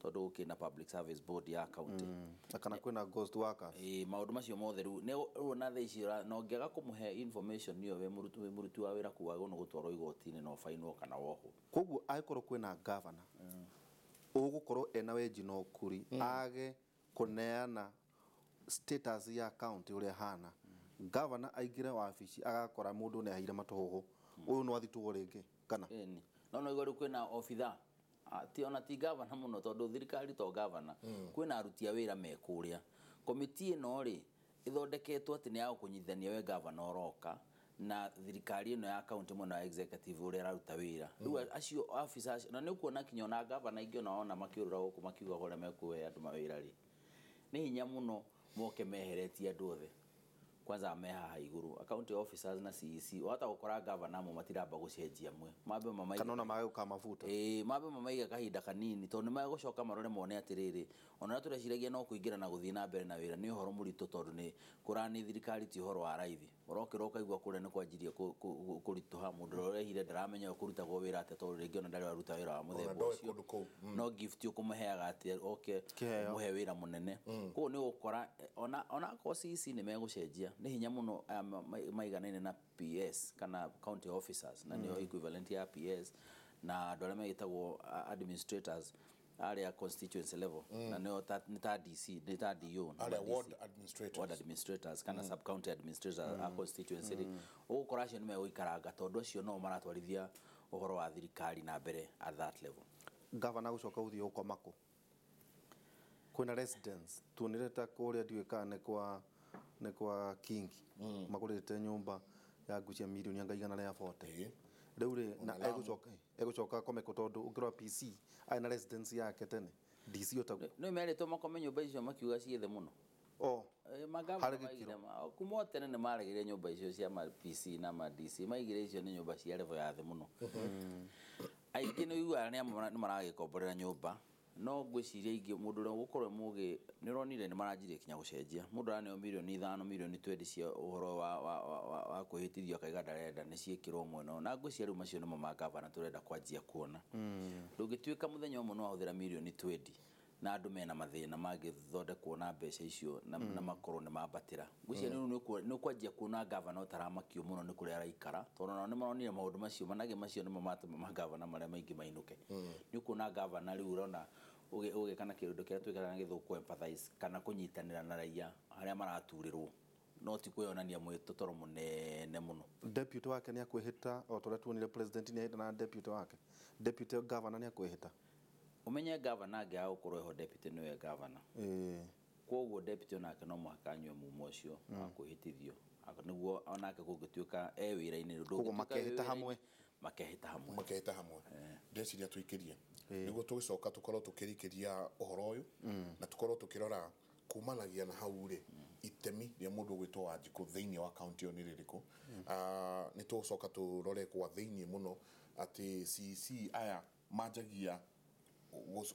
tondũ gũkĩrĩ na public service board ya county. Na kana kwĩna ghost workers. Ĩĩ, maũndũ macio mothe rĩu nĩ rĩu ona thaa ici na ũngĩaga kũmũhe information ĩyo wĩ mũruti wa wĩra kũu, wagĩrĩirwo nĩ gũtwarwo igoti-inĩ na ũbainwo kana wohwo. Koguo angĩkorwo kwĩna gavana ũgũkorwo ena wenji na ũkuri age kũneana status ya county ũrĩa hana, gavana aingĩre wabici agakora mũndũ nĩ aheire matũhũhũ, ũyũ no athitwo rĩngĩ kana? Ĩni, no igua rĩu kwĩna obitha. Ti ona ti gavana mũno, tondũ thirikari to gavana, kwĩna aruti a wĩra me kũrĩa. Komiti ĩno rĩ, ĩthondeketwo atĩ nĩ ya gũkũnyitithania we gavana ũroka na thirikari ĩno ya county, mwena wa executive ũrĩa ĩraruta wĩra. Rĩu acio officer acio, na nĩ ũkuona kinya ona gavana aingĩ ona wona makĩũrũra gũkũ makiuga ũrĩa mekũhe andũ mawĩra rĩ, nĩ hinya mũno moke meheretie andũ othe kwanza me haha igũrũ, county officers na CEC. Wahota gũkora gavana amwe matiramba gũcenjia amwe, mambe mamaige. Kana ona mage gũkamabuta. Ĩĩ, mambe mamaige kahinda kanini, tondũ nĩ megũcoka marore mone atĩrĩrĩ, ona ũrĩa tũreciragia no kũingĩra na gũthiĩ na mbere na wĩra nĩ ũhoro mũritũ, tondũ nĩ kũrani thirikari ti ũhoro wa raithi. Ũrokĩra ũkaigua kũrĩa nĩ kwanjirie kũritũha, mũndũ ũrĩa ũrehire ndaramenya kũrutagwo wĩra atĩa, tondũ rĩngĩ ona ndarĩ waruta wĩra wa mũthemba Ona ndoĩ ũcio. kũndũ kũu. No gift ũkũmũheaga atĩ oke Kĩheo. mũhe wĩra mũnene. Koguo nĩ ũgũkora ona akorwo CEC nĩ megũcenjia, nĩ hinya mũno aya maiganaine na PS kana county officers, na nĩo equivalent ya PS, na andũ arĩa megĩtagwo administrators arĩa constituency level, na nĩo nĩ ta DC, nĩ ta DO na Arĩa ma DC. Ward administrators. Ward administrators kana sub county administrators a constituency rĩ, ũgũkora acio nĩ megũikaranga, tondũ acio no maratwarithia ũhoro wa thirikari na mbere at that level. Gavana gũcoka gũthiĩ gũkoma kũ? Kwĩna residence tuonire ta kũrĩa, ndiũĩ kana nĩ kwa Kingi, magũrĩte nyũmba ya ngũcia mirioni anga 140. Ĩĩ. Rĩu rĩ, na Ona Lamu. egũcoka akome kũ? Tondũ ũngĩrora PC arĩ na residence yake tene, DC ũtaguo. Nĩ merĩtwo makome nyũmba icio, makiuga ciĩ thĩ mũno. O Magavana Harĩ maigire gĩkĩro. Kuma o tene nĩ maregire nyũmba icio cia ma PC na ma DC, maigire icio nĩ nyũmba cia level ya thĩ mũno. Aingĩ nĩ ũiguaga nĩ amwe nĩ maragĩkomborera nyũmba, no ngwĩciria ingĩ mũndũ ũrĩa ũgũkorwo mũgĩ nĩ ũronire nĩ maranjirie kinya gũcenjia. Mũndũ araneo mirioni 5, mirioni 20 cia ũhoro wa kwĩhĩtithio, akaiga ndarenda nĩ ciĩkĩrwo mwena ũyũ. Na ngwĩciria rĩu macio nĩmo magavana tũrenda kwanjia kuona. Ndũngĩtuĩka mũthenya ũmwe nĩ wahũthĩra mirioni 20 na andũ mena mathĩna mangĩthondekwo na mbeca icio na makorwo nĩ mambatĩra. Ngwĩciria rĩu nĩ ũkwanjia kuona gavana ũtaramakio mũno nĩ kũrĩa araikara, tondũ onao nĩ maronire maũndũ macio manage macio nĩmo matũma magavana marĩa maingĩ mainũke. Nĩ ũkuona gavana rĩu ũrona ũgĩka na kĩũndũ kĩrĩa twĩkaga na gĩthũngũ empathize, kana kũnyitanĩra na raia harĩa maraturĩrwo, no ti kwĩyonania mwĩtotoro mũnene mũno. Deputy wake nĩ akwĩhĩta o ta ũrĩa tuonire president nĩ ahĩta na deputy wake? Deputy governor nĩ akwĩhĩta? Ũmenye gavana angĩaga gũkorwo eho, deputy nĩwe gavana. Koguo deputy onake no mũhaka anyue mumo ũcio wa kwĩhĩtithio nĩguo onake kũngĩtuĩka e wĩra-inĩ. Koguo Ndũngĩtuĩka wĩ makehĩta wĩra-inĩ, hamwe. Makehĩta hamwe. Makehĩta hamwe. Ndeciria tũikĩrie nĩguo tũgĩcoka tũkorwo tũkĩrikĩria ũhoro ũyũ na tũkorwo tũkĩrora kumanagia na hau rĩ, itemi rĩa mũndũ ũgwĩtwo Wanjikũ thĩinĩ wa kaunti ĩyo nĩ rĩrĩkũ. Nĩ tũgũcoka tũrore kwa thĩinĩ mũno atĩ CEC aya manjagia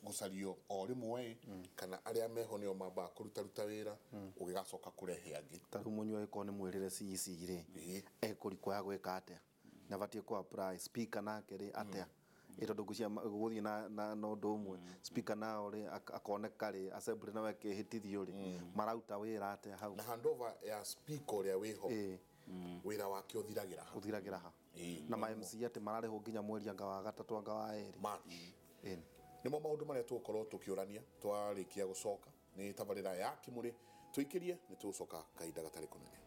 gũcario o rĩmwe ĩ, kana arĩa meho nĩo mambaga kũrutaruta wĩra ũgĩgacoka kũrehe angĩ. Ta rĩu mũnyua ĩkorwo nĩ mwĩrĩre CEC rĩ, ekũrikwo gwĩka atĩa na batiĩ kũ apply? Speaker nake rĩ, atĩa? Ĩ tondũ ngwĩciria gũgũthiĩ na ũndũ ũmwe. Speaker nao rĩ, akoneka rĩ, assembly nao ĩkĩhĩtithio rĩ, marauta wĩra atĩa hau? Na handover ya speaker ũrĩa wĩho, wĩra wake ũthiragĩra ha? Ũthiragĩra ha? Na ma MC atĩ mararĩhwo nginya mweri anga wa gatatũ anga wa erĩ? March. Ĩni. Nĩmo maũndũ marĩa tũgũkorwo tũkĩũrania twarĩkia gũcoka. Nĩ tabarĩra ya Kĩmũrĩ, tũikĩrie, nĩ tũgũcoka kahinda gatarĩ kũnene.